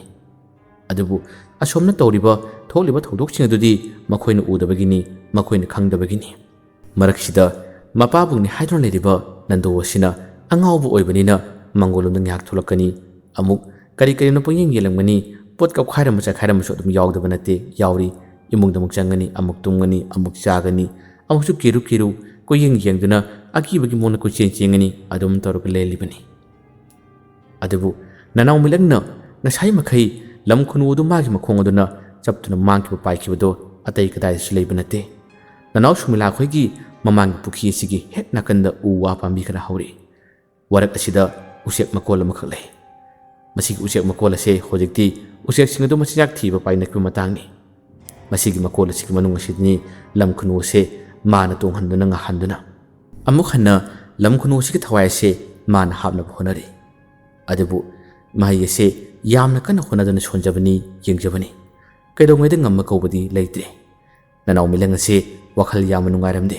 ꯑꯗꯨꯕꯨ ꯑꯁꯣꯝꯅ ꯇꯧꯔꯤꯕ ꯊꯣꯛꯂꯤꯕ ꯊꯧꯗꯣꯛꯁꯤꯡ ꯑꯗꯨꯗꯤ ꯃꯈꯣꯏꯅ ꯎꯗꯕꯒꯤꯅꯤ, ꯃꯈꯣꯏꯅ ꯈꯪꯗꯕꯒꯤꯅꯤ꯫ ꯃꯔꯛꯁꯤꯗ ꯃꯄꯥꯕꯨꯡꯅꯤ ꯍꯥꯏꯗꯨꯅ ꯂꯩꯔꯤꯕ ꯅꯟꯗꯣ ꯑꯁꯤꯅ ꯑꯉꯥꯎꯕ ꯑꯣꯏꯕꯅꯤꯅ ꯃꯪꯒꯣꯜꯂꯣꯝꯗ ꯉꯥꯏꯍꯥꯛ ꯊꯣꯛꯂꯛꯀꯅꯤ, ꯑꯃꯨꯛ ꯀꯔꯤ ꯀꯔꯤꯅꯣ ꯄꯪꯌꯦꯡ ꯌꯦꯡꯂꯝꯒꯅꯤ, ꯄꯣꯠ ꯀꯞꯈꯥꯏꯔꯝꯕ ꯆꯥꯏꯈꯥꯏꯔꯝꯕꯁꯨ ꯑꯗꯨꯝ ꯌꯥꯎꯗꯕ ꯅꯠꯇꯦ, ꯌꯥꯎꯔꯤ꯫ ꯏꯃꯨꯡꯗ ꯑꯃꯨꯛ ꯆꯪꯒꯅꯤ, ꯑꯃꯨꯛ ꯇꯨꯝꯒꯅꯤ, ꯑꯃꯨꯛ ꯆꯥꯒꯅꯤ, ꯑꯃꯨꯛꯁꯨ ꯀꯦꯔꯨ ꯀꯦꯔꯨ ꯀꯣꯏꯌꯦꯡ ꯌꯦꯡꯗꯨꯅ ꯑꯀꯤꯕꯒꯤ ꯃꯑꯣꯡꯗ ꯀꯣꯏꯆꯦꯟ ꯆꯦꯟꯒꯅꯤ, ꯑꯗꯨꯝ ꯇꯧꯔꯒ ꯂꯦꯜꯂꯤꯕꯅꯤ꯫ ꯑꯗꯨꯕꯨ ꯅꯅꯥꯎ ꯃꯤꯂꯪꯅ ꯉꯁꯥꯏ ꯃꯈꯩ ꯂꯝ ꯈꯨꯅꯨ ꯑꯗꯨ ꯃꯥꯒꯤ ꯃꯈꯣꯡ ꯑꯗꯨꯅ ꯆꯞꯇꯨꯅ ꯃꯥꯡꯈꯤꯕ ꯄꯥꯏꯈꯤꯕꯗꯣ ꯑꯇꯩ ꯀꯗꯥꯏꯗꯁꯨ ꯂꯩꯕ ꯅꯠꯇꯦ꯫ ꯅꯅꯥꯎ ꯁꯨꯃꯤꯂꯥ ꯈꯣꯏꯒꯤ ꯃꯃꯥꯡꯒꯤ ꯄꯨꯈ꯭ꯔꯤ ꯑꯁꯤꯒꯤ ꯍꯦꯛ ꯅꯥꯀꯟꯗ ꯎ ꯋꯥ ꯄꯥꯝꯕꯤ ꯈꯔ ꯍꯧꯔꯤ꯫ ꯋꯥꯔꯛ ꯑꯁꯤꯗ ꯎꯆꯦꯛ ꯃꯀꯣꯜ ꯑꯃꯈꯛ ꯂꯩ꯫ ꯃꯁꯤꯒꯤ ꯎꯆꯦꯛ ꯃꯀꯣꯜ ꯑꯁꯦ ꯍꯧꯖꯤꯛꯇꯤ ꯎꯆꯦꯛꯁꯤꯡ ꯑꯗꯨ ꯃꯆꯤꯟꯖꯥꯛ ꯊꯤꯕ ꯄꯥꯏꯅꯈꯤꯕ ꯃꯇꯥꯡꯅꯤ꯫ ꯃꯁꯤꯒꯤ ꯃꯀꯣꯜ ꯑꯁꯤꯒꯤ ꯃꯅꯨꯡ ꯑꯁꯤꯗꯅꯤ ꯂꯝ ꯈꯨꯅꯨ ꯑꯁꯦ ꯃꯥꯅ ꯇꯣꯡꯍꯟꯗꯨꯅ ꯉꯥꯍꯟꯗꯨꯅ꯫ ꯑꯃꯨꯛ ꯍꯟꯅ ꯂꯝ ꯈꯨꯅꯨ ꯑꯁꯤꯒꯤ ꯊꯋꯥꯏ ꯑꯁꯦ ꯃꯥꯅ ꯍꯥꯞꯅꯕ ꯍꯣꯠꯅꯔꯤ꯫ ꯑꯗꯨꯕꯨ ꯃꯍꯩ ꯑꯁꯦ ꯌꯥꯝꯅ ꯀꯟꯅ ꯍꯣꯠꯅꯗꯨꯅ ꯁꯣꯟꯖꯕꯅꯤ, ꯌꯦꯡꯖꯕꯅꯤ꯫ ꯀꯩꯗꯧꯉꯩꯗ ꯉꯝꯕ ꯀꯧꯕꯗꯤ ꯂꯩꯇ꯭ꯔꯦ꯫ ꯅꯅꯥꯎ ꯃꯤꯂꯪ ꯑꯁꯤ ꯋꯥꯈꯜ ꯌꯥꯝꯅ ꯅꯨꯡꯉꯥꯏꯔꯝꯗꯦ꯫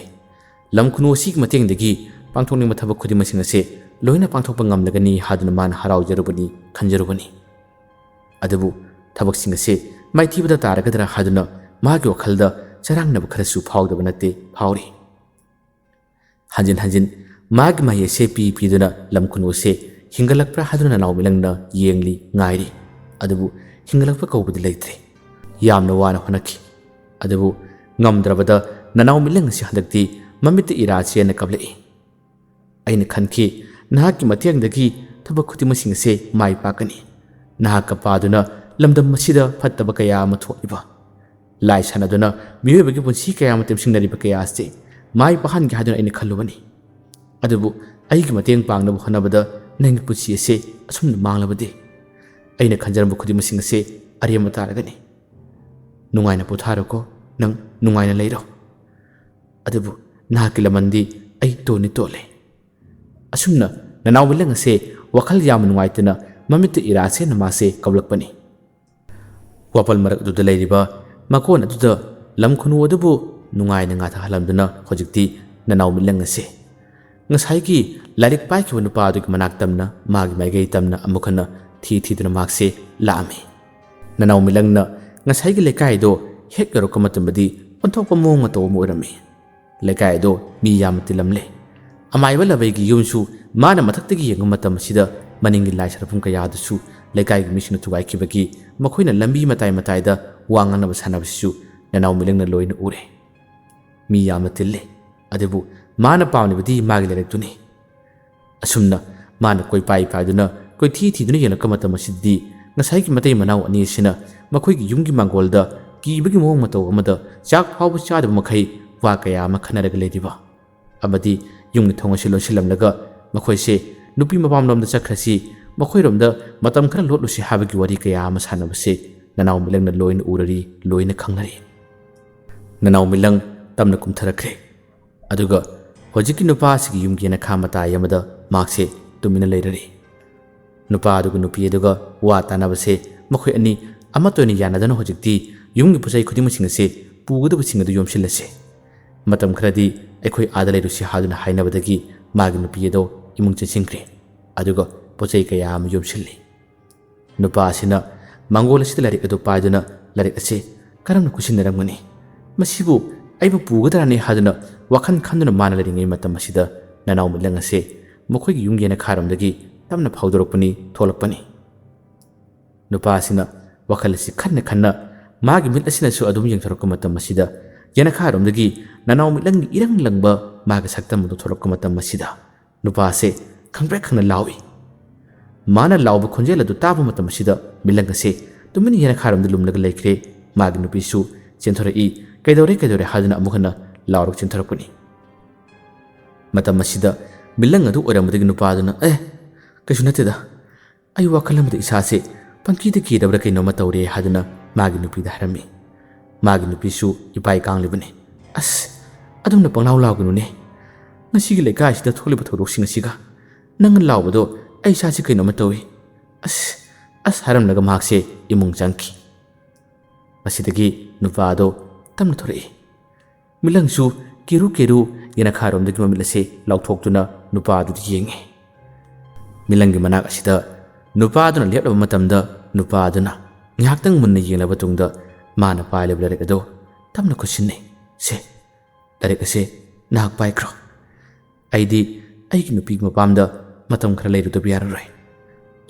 ꯂꯝ ꯈꯨꯅꯨ ꯑꯁꯤꯒꯤ ꯃꯇꯦꯡꯗꯒꯤ ꯄꯥꯡꯊꯣꯛꯅꯤꯡꯕ ꯊꯕꯛ ꯈꯨꯗꯤꯡꯃꯛꯁꯤꯡ ꯑꯁꯦ ꯂꯣꯏꯅ ꯄꯥꯡꯊꯣꯛꯄ ꯉꯝꯂꯒꯅꯤ ꯍꯥꯏꯗꯨꯅ ꯃꯥꯅ ꯍꯔꯥꯎꯖꯔꯨꯕꯅꯤ, ꯈꯟꯖꯔꯨꯕꯅꯤ꯫ ꯑꯗꯨꯕꯨ ꯊꯕꯛꯁꯤꯡ ꯑꯁꯤ ꯃꯥꯏꯊꯤꯕꯗ ꯇꯥꯔꯒꯗ꯭ꯔꯥ ꯍꯥꯏꯗꯨꯅ ꯃꯍꯥꯛꯀꯤ ꯋꯥꯈꯜꯗ ꯆꯔꯥꯡꯅꯕ ꯈꯔꯁꯨ ꯐꯥꯎꯗꯕ ꯅꯠꯇꯦ, ꯐꯥꯎꯔꯤ꯫ ꯍꯟꯖꯤꯟ ꯍꯟꯖꯤꯟ ꯃꯍꯥꯛꯀꯤ ꯃꯍꯩ ꯑꯁꯦ ꯄꯤ ꯄꯤꯗꯨꯅ ꯂꯝ ꯈꯨꯅꯨ ꯑꯁꯦ ꯍꯤꯡꯒꯠꯂꯛꯄ꯭ꯔꯥ ꯍꯥꯏꯗꯨꯅ ꯅꯅꯥꯎ ꯃꯤꯠꯂꯪꯅ ꯌꯦꯡꯂꯤ, ꯉꯥꯏꯔꯤ꯫ ꯑꯗꯨꯕꯨ ꯍꯤꯡꯒꯠꯂꯛꯄ ꯀꯧꯕꯗꯤ ꯂꯩꯇ꯭ꯔꯦ꯫ ꯌꯥꯝꯅ ꯋꯥꯅ ꯍꯣꯠꯅꯈꯤ꯫ ꯑꯗꯨꯕꯨ ꯉꯝꯗ꯭ꯔꯕꯗ ꯅꯅꯥꯎ ꯃꯤꯠꯂꯪ ꯑꯁꯤ ꯍꯟꯗꯛꯇꯤ ꯃꯃꯤꯠꯇ ꯏꯔꯥ ꯆꯦꯟꯅ ꯀꯞꯂꯛꯏ꯫ ꯑꯩꯅ ꯈꯟꯈꯤ, ꯅꯍꯥꯛꯀꯤ ꯃꯇꯦꯡꯗꯒꯤ ꯊꯕꯛ ꯈꯨꯗꯤꯡꯃꯛꯁꯤꯡ ꯑꯁꯦ ꯃꯥꯏ ꯄꯥꯛꯀꯅꯤ꯫ ꯅꯍꯥꯛꯀ ꯄꯥꯗꯨꯅ ꯂꯝꯗꯝ ꯑꯁꯤꯗ ꯐꯠꯇꯕ ꯀꯌꯥ ꯑꯃ ꯊꯣꯛꯂꯤꯕ, ꯂꯥꯏ ꯁꯥꯟꯅꯗꯨꯅ ꯃꯤꯑꯣꯏꯕꯒꯤ ꯄꯨꯟꯁꯤ ꯀꯌꯥ ꯑꯃ ꯇꯦꯝꯁꯤꯡꯅꯔꯤꯕ ꯀꯌꯥ ꯑꯁꯤ ꯃꯥꯏ ꯄꯥꯛꯍꯟꯒꯦ ꯍꯥꯏꯗꯨꯅ ꯑꯩꯅ ꯈꯜꯂꯨꯕꯅꯤ꯫ ꯑꯗꯨꯕꯨ ꯑꯩꯒꯤ ꯃꯇꯦꯡ ꯄꯥꯡꯅꯕ ꯍꯣꯠꯅꯕꯗ ꯅꯪꯒꯤ ꯄꯨꯟꯁꯤ ꯑꯁꯦ ꯑꯁꯨꯝꯅ ꯃꯥꯡꯂꯕꯗꯤ ꯑꯩꯅ ꯈꯟꯖꯔꯝꯕ ꯈꯨꯗꯤꯡꯃꯛꯁꯤꯡ ꯑꯁꯦ ꯑꯔꯦꯝꯕ ꯇꯥꯔꯒꯅꯤ꯫ ꯅꯨꯡꯉꯥꯏꯅ ꯄꯣꯊꯥꯔꯣꯀꯣ, ꯅꯪ ꯅꯨꯡꯉꯥꯏꯅ ꯂꯩꯔꯣ꯫ ꯑꯗꯨꯕꯨ ꯅꯍꯥꯛꯀꯤ ꯂꯃꯟꯗꯤ ꯑꯩ ꯇꯣꯟꯅꯤ ꯇꯣꯜꯂꯦ꯫ ꯑꯁꯨꯝꯅ ꯅꯅꯥꯎ ꯃꯤꯠꯂꯪ ꯑꯁꯦ ꯋꯥꯈꯜ ꯌꯥꯝꯅ ꯅꯨꯡꯉꯥꯏꯇꯅ ꯃꯃꯤꯠꯇ ꯏꯔꯥ ꯆꯦꯟꯅ ꯃꯥꯁꯦ ꯀꯞꯂꯛꯄꯅꯤ꯫ ꯋꯥꯄꯜ ꯃꯔꯛ ꯑꯗꯨꯗ ꯂꯩꯔꯤꯕ ꯃꯀꯣꯟ ꯑꯗꯨꯗ ꯂꯝ ꯈꯨꯅꯨ ꯑꯗꯨꯕꯨ ꯅꯨꯡꯉꯥꯏꯅ ꯉꯥꯊꯍꯜꯂꯝꯗꯨꯅ ꯍꯧꯖꯤꯛꯇꯤ ꯅꯅꯥꯎ ꯃꯤꯠꯂꯪ ꯑꯁꯦ ꯉꯁꯥꯏꯒꯤ ꯂꯥꯏꯔꯤꯛ ꯄꯥꯏꯈꯤꯕ ꯅꯨꯄꯥ ꯑꯗꯨꯒꯤ ꯃꯅꯥꯛ ꯇꯝꯅ ꯃꯥꯒꯤ ꯃꯥꯏꯀꯩ ꯇꯝꯅ ꯑꯃꯨꯛ ꯍꯟꯅ ꯊꯤ ꯊꯤꯗꯨꯅ ꯃꯍꯥꯛꯁꯦ ꯂꯥꯛꯑꯝꯃꯤ꯫ ꯅꯅꯥꯎ ꯃꯤꯠꯂꯪꯅ ꯉꯁꯥꯏꯒꯤ ꯂꯩꯀꯥꯏꯗꯣ ꯍꯦꯛ ꯌꯧꯔꯛꯄ ꯃꯇꯝꯗꯗꯤ ꯑꯣꯟꯊꯣꯛꯄ ꯃꯑꯣꯡ ꯃꯇꯧ ꯑꯃ ꯑꯣꯏꯔꯝꯃꯤ꯫ ꯂꯩꯀꯥꯏ ꯑꯗꯣ ꯃꯤ ꯌꯥꯝꯅ ꯇꯤꯜꯂꯝꯂꯦ꯫ ꯑꯃꯥꯏꯕ ꯂꯕꯩꯒꯤ ꯌꯨꯝꯁꯨ ꯃꯥꯅ ꯃꯊꯛꯇꯒꯤ ꯌꯦꯡꯕ ꯃꯇꯝ ꯑꯁꯤꯗ ꯃꯅꯤꯡꯒꯤ ꯂꯥꯏ ꯁꯥꯟꯅꯐꯝ ꯀꯌꯥꯗꯨꯁꯨ ꯂꯩꯀꯥꯏꯒꯤ ꯃꯤꯁꯤꯡꯅ ꯊꯨꯒꯥꯏꯈꯤꯕꯒꯤ ꯃꯈꯣꯏꯅ ꯂꯝꯕꯤ ꯃꯇꯥꯏ ꯃꯇꯥꯏꯗ ꯋꯥ ꯉꯥꯡꯅꯕ ꯁꯥꯟꯅꯕꯁꯤꯁꯨ ꯅꯅꯥꯎ ꯃꯤꯠꯂꯪꯅ ꯂꯣꯏꯅ ꯎꯔꯦ꯫ ꯃꯤ ꯌꯥꯝꯅ ꯇꯤꯜꯂꯤ꯫ ꯑꯗꯨꯕꯨ ꯃꯥꯅ ꯄꯥꯝꯂꯤꯕꯗꯤ ꯃꯥꯒꯤ ꯂꯥꯏꯔꯤꯛꯇꯨꯅꯤ꯫ ꯑꯁꯨꯝꯅ ꯃꯥꯅ ꯀꯣꯏꯄꯥꯏ ꯄꯥꯏꯗꯨꯅ ꯀꯣꯏꯊꯤ ꯊꯤꯗꯨꯅ ꯌꯦꯡꯂꯛꯄ ꯃꯇꯝ ꯑꯁꯤꯗꯗꯤ ꯉꯁꯥꯏꯒꯤ ꯃꯇꯩ ꯃꯅꯥꯎ ꯑꯅꯤ ꯑꯁꯤꯅ ꯃꯈꯣꯏꯒꯤ ꯌꯨꯝꯒꯤ ꯃꯥꯡꯒꯣꯜꯗ ꯀꯤꯕꯒꯤ ꯃꯑꯣꯡ ꯃꯇꯧ ꯑꯃꯗ ꯆꯥꯛ ꯐꯥꯎꯕ ꯆꯥꯗꯕ ꯃꯈꯩ ꯋꯥ ꯀꯌꯥ ꯑꯃ ꯈꯟꯅꯔꯒ ꯂꯩꯔꯤꯕ ꯑꯃꯗꯤ ꯌꯨꯝꯒꯤ ꯊꯣꯡ ꯑꯁꯤ ꯂꯣꯟꯁꯤꯜꯂꯝꯂꯒ ꯃꯈꯣꯏꯁꯦ ꯅꯨꯄꯤ ꯃꯄꯥꯝꯂꯣꯝꯗ ꯆꯠꯈ꯭ꯔꯁꯤ, ꯃꯈꯣꯏꯔꯣꯝꯗ ꯃꯇꯝ ꯈꯔ ꯂꯣꯠꯂꯨꯁꯤ ꯍꯥꯏꯕꯒꯤ ꯋꯥꯔꯤ ꯀꯌꯥ ꯑꯃ ꯁꯥꯟꯅꯕꯁꯦ ꯅꯅꯥꯎ ꯃꯤꯠꯂꯪꯅ ꯂꯣꯏꯅ ꯎꯔꯔꯤ, ꯂꯣꯏꯅ ꯈꯪꯅꯔꯤ꯫ ꯅꯅꯥꯎ ꯃꯤꯠꯂꯪ ꯇꯞꯅ ꯀꯨꯝꯊꯔꯛꯈ꯭ꯔꯦ꯫ ꯑꯗꯨꯒ ꯍꯧꯖꯤꯛꯀꯤ ꯅꯨꯄꯥ ꯑꯁꯤꯒꯤ ꯌꯨꯝꯒꯤ ꯌꯦꯅꯈꯥ ꯃꯇꯥꯏ ꯑꯃꯗ ꯃꯍꯥꯛꯁꯦ ꯇꯨꯃꯤꯟꯅ ꯂꯩꯔꯔꯤ꯫ ꯅꯨꯄꯥ ꯑꯗꯨꯒ ꯅꯨꯄꯤ ꯑꯗꯨꯒ ꯋꯥ ꯇꯥꯅꯕꯁꯦ ꯃꯈꯣꯏ ꯑꯅꯤ ꯑꯃꯠꯇ ꯑꯣꯏꯅ ꯌꯥꯅꯗꯅ ꯍꯧꯖꯤꯛꯇꯤ ꯌꯨꯝꯒꯤ ꯄꯣꯠꯆꯩ ꯈꯨꯗꯤꯡꯃꯛꯁꯤꯡ ꯑꯁꯦ ꯄꯨꯒꯗꯕꯁꯤꯡ ꯑꯗꯨ ꯌꯣꯝꯁꯤꯜꯂꯁꯦ꯫ ꯃꯇꯝ ꯈꯔꯗꯤ ꯑꯩꯈꯣꯏ ꯑꯥꯗ ꯂꯩꯔꯨꯁꯤ ꯍꯥꯏꯗꯨꯅ ꯍꯥꯏꯅꯕꯗꯒꯤ ꯃꯥꯒꯤ ꯅꯨꯄꯤ ꯑꯗꯣ ꯏꯃꯨꯡ ꯆꯪꯁꯤꯟꯈ꯭ꯔꯦ꯫ ꯑꯗꯨꯒ ꯄꯣꯠꯆꯩ ꯀꯌꯥ ꯑꯃ ꯌꯣꯝꯁꯤꯜꯂꯤ꯫ ꯅꯨꯄꯥ ꯑꯁꯤꯅ ꯃꯥꯡꯒꯣꯜ ꯑꯁꯤꯗ ꯂꯥꯏꯔꯤꯛ ꯑꯗꯨ ꯄꯥꯏꯗꯨꯅ ꯂꯥꯏꯔꯤꯛ ꯑꯁꯦ ꯀꯔꯝꯅ ꯈꯨꯠꯁꯤꯟꯅꯔꯝꯒꯅꯤ? ꯃꯁꯤꯕꯨ ꯑꯩꯕꯨ ꯄꯨꯒꯗ꯭ꯔꯥꯅꯦ ꯍꯥꯏꯗꯨꯅ ꯋꯥꯈꯜ ꯈꯟꯗꯨꯅ ꯃꯥꯅ ꯂꯩꯔꯤꯉꯩ ꯃꯇꯝ ꯑꯁꯤꯗ ꯅꯅꯥꯎ ꯃꯤꯠꯂꯪ ꯑꯁꯦ ꯃꯈꯣꯏꯒꯤ ꯌꯨꯝ ꯌꯦꯅꯈꯥꯔꯣꯝꯗꯒꯤ ꯇꯞꯅ ꯐꯥꯎꯗꯣꯔꯛꯄꯅꯤ, ꯊꯣꯛꯂꯛꯄꯅꯤ꯫ ꯅꯨꯄꯥ ꯑꯁꯤꯅ ꯋꯥꯈꯜ ꯑꯁꯤ ꯈꯟꯅ ꯈꯟꯅ ꯃꯥꯒꯤ ꯃꯤꯠ ꯑꯁꯤꯅꯁꯨ ꯑꯗꯨꯝ ꯌꯦꯡꯊꯣꯔꯛꯄ ꯃꯇꯝ ꯑꯁꯤꯗ ꯌꯦꯅꯈꯥꯔꯣꯝꯗꯒꯤ ꯅꯅꯥꯎ ꯃꯤꯠꯂꯪꯒꯤ ꯏꯔꯪ ꯂꯪꯕ ꯃꯥꯒꯤ ꯁꯛꯇꯝ ꯑꯗꯨ ꯊꯣꯛꯂꯛꯄ ꯃꯇꯝ ꯑꯁꯤꯗ ꯅꯨꯄꯥ ꯑꯁꯦ ꯈꯪꯄ꯭ꯔꯦꯛ ꯈꯪꯅ ꯂꯥꯎꯏ꯫ ꯃꯥꯅ ꯂꯥꯎꯕ ꯈꯣꯟꯖꯦꯜ ꯑꯗꯨ ꯇꯥꯕ ꯃꯇꯝ ꯑꯁꯤꯗ ꯃꯤꯂꯪ ꯑꯁꯦ ꯇꯨꯃꯤꯟꯅ ꯌꯦꯅꯈꯥꯔꯣꯝꯗ ꯂꯨꯝꯂꯒ ꯂꯩꯈ꯭ꯔꯦ꯫ ꯃꯥꯒꯤ ꯅꯨꯄꯤꯁꯨ ꯆꯦꯟꯊꯣꯔꯛꯏ꯫ "ꯀꯩꯗꯧꯔꯦ, ꯀꯩꯗꯧꯔꯦ?" ꯍꯥꯏꯗꯨꯅ ꯑꯃꯨꯛ ꯍꯟꯅ ꯂꯥꯎꯔꯒ ꯆꯦꯟꯊꯣꯔꯛꯄꯅꯤ꯫ ꯃꯇꯝ ꯑꯁꯤꯗ ꯃꯤꯂꯪ ꯑꯗꯨ ꯑꯣꯏꯔꯝꯕꯗꯒꯤ ꯅꯨꯄꯥꯗꯨꯅ, "ꯑꯦ, ꯀꯩꯁꯨ ꯅꯠꯇꯦꯗ, ꯑꯩ ꯋꯥꯈꯜ ꯑꯃꯗ ꯏꯁꯥꯁꯦ ꯄꯪꯀꯤꯗ ꯀꯤꯗꯕ꯭ꯔꯥ ꯀꯩꯅꯣꯝꯃ ꯇꯧꯔꯦ" ꯍꯥꯏꯗꯨꯅ ꯃꯥꯒꯤ ꯅꯨꯄꯤꯗ ꯍꯥꯏꯔꯝꯃꯤ꯫ ꯃꯥꯒꯤ ꯅꯨꯄꯤꯁꯨ ꯏꯄꯥꯏ ꯀꯥꯡꯂꯤꯕꯅꯤ꯫ "ꯑꯁ, ꯑꯗꯨꯝꯅ ꯄꯪꯂꯥꯎ ꯂꯥꯎꯒꯅꯨꯅꯦ꯫ ꯉꯁꯤꯒꯤ ꯂꯩꯀꯥꯏꯁꯤꯗ ꯊꯣꯛꯂꯤꯕ ꯊꯧꯗꯣꯛꯁꯤꯡ ꯑꯁꯤꯒ ꯅꯪꯅ ꯂꯥꯎꯕꯗꯣ ꯑꯩ ꯏꯁꯥꯁꯤ ꯀꯩꯅꯣꯝꯃ ꯇꯧꯏ꯫ ꯑꯁ, ꯑꯁ" ꯍꯥꯏꯔꯝꯂꯒ ꯃꯍꯥꯛꯁꯦ ꯏꯃꯨꯡ ꯆꯪꯈꯤ꯫ ꯃꯁꯤꯗꯒꯤ ꯅꯨꯄꯥ ꯑꯗꯣ ꯇꯞꯅ ꯊꯣꯔꯛꯏ꯫ ꯃꯤꯂꯪꯁꯨ ꯀꯦꯔꯨ ꯀꯦꯔꯨ ꯌꯦꯅꯈꯥꯔꯣꯝꯗꯒꯤ ꯃꯃꯤꯠ ꯑꯁꯦ ꯂꯥꯎꯊꯣꯛꯇꯨꯅ ꯅꯨꯄꯥ ꯑꯗꯨꯗ ꯌꯦꯡꯉꯤ꯫ ꯃꯤꯂꯪꯒꯤ ꯃꯅꯥꯛ ꯑꯁꯤꯗ ꯅꯨꯄꯥ ꯑꯗꯨꯅ ꯂꯦꯞꯂꯕ ꯃꯇꯝꯗ ꯅꯨꯄꯥ ꯑꯗꯨꯅ ꯉꯥꯏꯍꯥꯛꯇꯪ ꯃꯨꯟꯅ ꯌꯦꯡꯂꯕ ꯇꯨꯡꯗ ꯃꯥꯅ ꯄꯥꯏꯂꯤꯕ ꯂꯥꯏꯔꯤꯛ ꯑꯗꯨ ꯇꯞꯅ ꯈꯨꯠꯁꯤꯟꯅꯩ꯫ "ꯁꯦ, ꯂꯥꯏꯔꯤꯛ ꯑꯁꯦ ꯅꯍꯥꯛ ꯄꯥꯏꯈ꯭ꯔꯣ꯫ ꯑꯩꯗꯤ ꯑꯩꯒꯤ ꯅꯨꯄꯤꯒꯤ ꯃꯄꯥꯝꯗ ꯃꯇꯝ ꯈꯔ ꯂꯩꯔꯨꯗꯕ ꯌꯥꯔꯔꯣꯏ꯫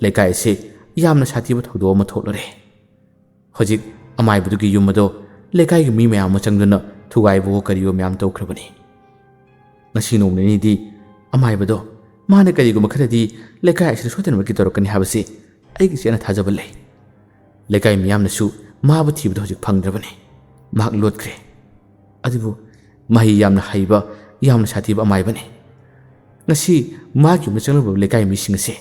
ꯂꯩꯀꯥꯏ ꯑꯁꯦ ꯌꯥꯝꯅ ꯁꯥꯊꯤꯕ ꯊꯧꯗꯣꯛ ꯑꯃ ꯊꯣꯛꯂꯨꯔꯦ꯫ ꯍꯧꯖꯤꯛ ꯑꯃꯥꯏꯕꯗꯨꯒꯤ ꯌꯨꯝ ꯑꯗꯣ ꯂꯩꯀꯥꯏꯒꯤ ꯃꯤ ꯃꯌꯥꯝ ꯑꯃ ꯆꯪꯗꯨꯅ ꯊꯨꯒꯥꯏꯕꯋꯣ ꯀꯔꯤꯋꯣ ꯃꯌꯥꯝ ꯇꯧꯈ꯭ꯔꯕꯅꯤ꯫ ꯉꯁꯤ ꯅꯣꯡ ꯅꯤꯅꯤꯗꯤ ꯑꯃꯥꯏꯕꯗꯣ ꯃꯥꯅ ꯀꯔꯤꯒꯨꯝꯕ ꯈꯔꯗꯤ ꯂꯩꯀꯥꯏ ꯑꯁꯤꯗ ꯁꯣꯏꯗꯅꯃꯛꯀꯤ ꯇꯧꯔꯛꯀꯅꯤ ꯍꯥꯏꯕꯁꯤ ꯑꯩꯒꯤ ꯆꯦꯠꯅ ꯊꯥꯖꯕ ꯂꯩ꯫ ꯂꯩꯀꯥꯏ ꯃꯤꯌꯥꯝꯅꯁꯨ ꯃꯥꯕꯨ ꯊꯤꯕꯗ ꯍꯧꯖꯤꯛ ꯐꯪꯗ꯭ꯔꯕꯅꯤ꯫ ꯃꯍꯥꯛ ꯂꯣꯠꯈ꯭ꯔꯦ꯫ ꯑꯗꯨꯕꯨ ꯃꯍꯩ ꯌꯥꯝꯅ ꯍꯩꯕ, ꯌꯥꯝꯅ ꯁꯥꯊꯤꯕ ꯑꯃꯥꯏꯕꯅꯤ꯫ ꯉꯁꯤ ꯃꯥꯒꯤ ꯌꯨꯝꯗ ꯆꯪꯂꯛꯂꯤꯕ ꯂꯩꯀꯥꯏ ꯃꯤꯁꯤꯡ ꯑꯁꯦ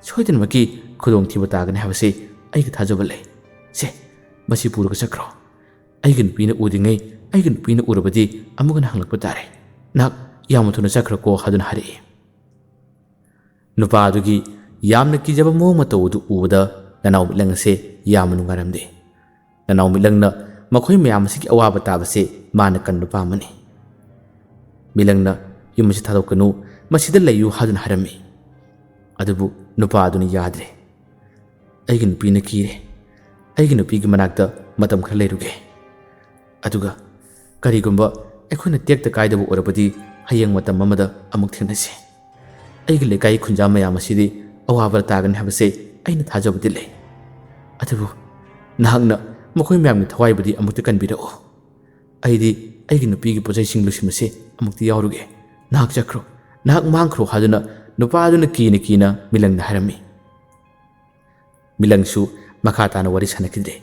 ꯁꯣꯏꯗꯅꯃꯛꯀꯤ ꯈꯨꯗꯣꯡꯊꯤꯕ ꯇꯥꯒꯅꯤ ꯍꯥꯏꯕꯁꯤ ꯑꯩꯒꯤ ꯊꯥꯖꯕ ꯂꯩ꯫ ꯁꯦ, ꯃꯁꯤ ꯄꯨꯔꯒ ꯆꯠꯈ꯭ꯔꯣ꯫ ꯑꯩꯒꯤ ꯅꯨꯄꯤꯅ ꯎꯗ꯭ꯔꯤꯉꯩ, ꯑꯩꯒꯤ ꯅꯨꯄꯤꯅ ꯎꯔꯕꯗꯤ ꯑꯃꯨꯛ ꯍꯟꯅ ꯍꯪꯂꯛꯄ ꯇꯥꯔꯦ꯫ ꯅꯍꯥꯛ ꯌꯥꯝꯅ ꯊꯨꯅ ꯆꯠꯈ꯭ꯔꯣꯀꯣ" ꯍꯥꯏꯗꯨꯅ ꯍꯥꯏꯔꯛꯏ꯫ ꯅꯨꯄꯥ ꯑꯗꯨꯒꯤ ꯌꯥꯝꯅ ꯀꯤꯖꯕ ꯃꯑꯣꯡ ꯃꯇꯧ ꯑꯗꯨ ꯎꯕꯗ ꯅꯅꯥꯎ ꯃꯤꯠꯂꯪ ꯑꯁꯦ ꯌꯥꯝꯅ ꯅꯨꯡꯉꯥꯏꯔꯝꯗꯦ꯫ ꯅꯅꯥꯎ ꯃꯤꯠꯂꯪꯅ ꯃꯈꯣꯏ ꯃꯌꯥꯝ ꯑꯁꯤꯒꯤ ꯑꯋꯥꯕ ꯇꯥꯕꯁꯦ ꯃꯥꯅ ꯀꯟꯕ ꯄꯥꯝꯕꯅꯤ꯫ ꯃꯤꯂꯪꯅ "ꯌꯨꯝ ꯑꯁꯤ ꯊꯥꯗꯣꯛꯀꯅꯨ, ꯃꯁꯤꯗ ꯂꯩꯌꯨ" ꯍꯥꯏꯗꯨꯅ ꯍꯥꯏꯔꯝꯃꯤ꯫ ꯑꯗꯨꯕꯨ ꯅꯨꯄꯥ ꯑꯗꯨꯅ ꯌꯥꯗ꯭ꯔꯦ꯫ "ꯑꯩꯒꯤ ꯅꯨꯄꯤꯅ ꯀꯤꯔꯦ꯫ ꯑꯩꯒꯤ ꯅꯨꯄꯤꯒꯤ ꯃꯅꯥꯛꯇ ꯃꯇꯝ ꯈꯔ ꯂꯩꯔꯨꯒꯦ꯫ ꯑꯗꯨꯒ ꯀꯔꯤꯒꯨꯝꯕ ꯑꯩꯈꯣꯏꯅ ꯇꯦꯛꯇ ꯀꯥꯏꯗꯕ ꯑꯣꯏꯔꯕꯗꯤ ꯍꯌꯦꯡ ꯃꯇꯝ ꯑꯃꯗ ꯑꯃꯨꯛ ꯊꯦꯡꯅꯁꯤ꯫ ꯑꯩꯒꯤ ꯂꯩꯀꯥꯏꯒꯤ ꯈꯨꯟꯖꯥ ꯃꯌꯥꯝ ꯑꯁꯤꯗꯤ ꯑꯋꯥꯕꯗ ꯇꯥꯒꯅꯤ ꯍꯥꯏꯕꯁꯦ ꯑꯩꯅ ꯊꯥꯖꯕꯗꯤ ꯂꯩ꯫ ꯑꯗꯨꯕꯨ ꯅꯍꯥꯛꯅ ꯃꯈꯣꯏ ꯃꯌꯥꯝꯒꯤ ꯊꯋꯥꯏꯕꯨꯗꯤ ꯑꯃꯨꯛꯇ ꯀꯟꯕꯤꯔꯛꯎ꯫ ꯑꯩꯗꯤ ꯑꯩꯒꯤ ꯅꯨꯄꯤꯒꯤ ꯄꯣꯠꯆꯩꯁꯤꯡ ꯂꯣꯏꯁꯤꯟꯕꯁꯦ ꯑꯃꯨꯛꯇ ꯌꯥꯎꯔꯨꯒꯦ꯫ ꯅꯍꯥꯛ ꯆꯠꯈ꯭ꯔꯣ, ꯅꯍꯥꯛ ꯃꯥꯡꯈ꯭ꯔꯣ ꯍꯥꯏꯗꯨꯅ ꯅꯨꯄꯥ ꯑꯗꯨꯅ ꯀꯤꯅ ꯀꯤꯅ ꯃꯤꯂꯪꯗ ꯍꯥꯏꯔꯝꯃꯤ꯫ ꯃꯤꯂꯪꯁꯨ ꯃꯈꯥ ꯇꯥꯅ ꯋꯥꯔꯤ ꯁꯥꯟꯅꯈꯤꯗ꯭ꯔꯦ꯫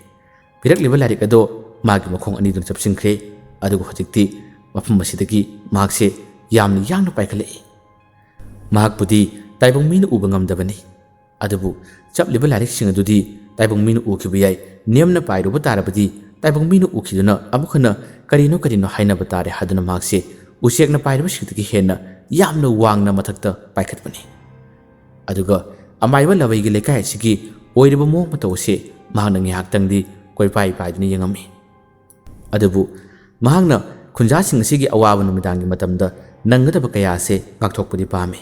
ꯄꯤꯔꯛꯂꯤꯕ ꯂꯥꯏꯔꯤꯛ ꯑꯗꯣ ꯃꯥꯒꯤ ꯃꯈꯣꯡ ꯑꯅꯤꯗꯨꯅ ꯆꯞꯁꯤꯟꯈ꯭ꯔꯦ꯫ ꯑꯗꯨꯒ ꯍꯧꯖꯤꯛꯇꯤ ꯃꯐꯝ ꯑꯁꯤꯗꯒꯤ ꯃꯍꯥꯛꯁꯦ ꯌꯥꯝꯅ ꯌꯥꯡꯅ ꯄꯥꯏꯈꯠꯂꯛꯏ꯫ ꯃꯍꯥꯛꯄꯨꯗꯤ ꯇꯥꯏꯕꯪ ꯃꯤꯅ ꯎꯕ ꯉꯝꯗꯕꯅꯤ꯫ ꯑꯗꯨꯕꯨ ꯆꯞꯂꯤꯕ ꯂꯥꯏꯔꯤꯛꯁꯤꯡ ꯑꯗꯨꯗꯤ ꯇꯥꯏꯕꯪ ꯃꯤꯅ ꯎꯈꯤꯕ ꯌꯥꯏ꯫ ꯅꯦꯝꯅ ꯄꯥꯏꯔꯨꯕ ꯇꯥꯔꯕꯗꯤ ꯇꯥꯏꯕꯪ ꯃꯤꯅ ꯎꯈꯤꯗꯨꯅ ꯑꯃꯨꯛ ꯍꯟꯅ ꯀꯔꯤꯅꯣ ꯀꯔꯤꯅꯣ ꯍꯥꯏꯅꯕ ꯇꯥꯔꯦ ꯍꯥꯏꯗꯨꯅ ꯃꯍꯥꯛꯁꯦ ꯎꯆꯦꯛꯅ ꯄꯥꯏꯔꯤꯕꯁꯤꯡꯗꯒꯤ ꯍꯦꯟꯅ ꯌꯥꯝꯅ ꯋꯥꯡꯅ ꯃꯊꯛꯇ ꯄꯥꯏꯈꯠꯄꯅꯤ꯫ ꯑꯗꯨꯒ ꯑꯃꯥꯏꯕ ꯂꯕꯩꯒꯤ ꯂꯩꯀꯥꯏ ꯑꯁꯤꯒꯤ ꯑꯣꯏꯔꯤꯕ ꯃꯑꯣꯡ ꯃꯇꯧ ꯑꯁꯤ ꯃꯍꯥꯛꯅ ꯉꯥꯏꯍꯥꯛꯇꯪꯗꯤ ꯀꯣꯏꯄꯥꯏ ꯄꯥꯏꯗꯨꯅ ꯌꯦꯡꯉꯝꯃꯤ꯫ ꯑꯗꯨꯕꯨ ꯃꯍꯥꯛꯅ ꯈꯨꯟꯖꯥꯁꯤꯡ ꯑꯁꯤꯒꯤ ꯑꯋꯥꯕ ꯅꯨꯃꯤꯗꯥꯡꯒꯤ ꯃꯇꯝꯗ ꯅꯪꯒꯗꯕ ꯀꯌꯥ ꯑꯁꯤ ꯉꯥꯛꯊꯣꯛꯄꯗꯤ ꯄꯥꯝꯃꯤ꯫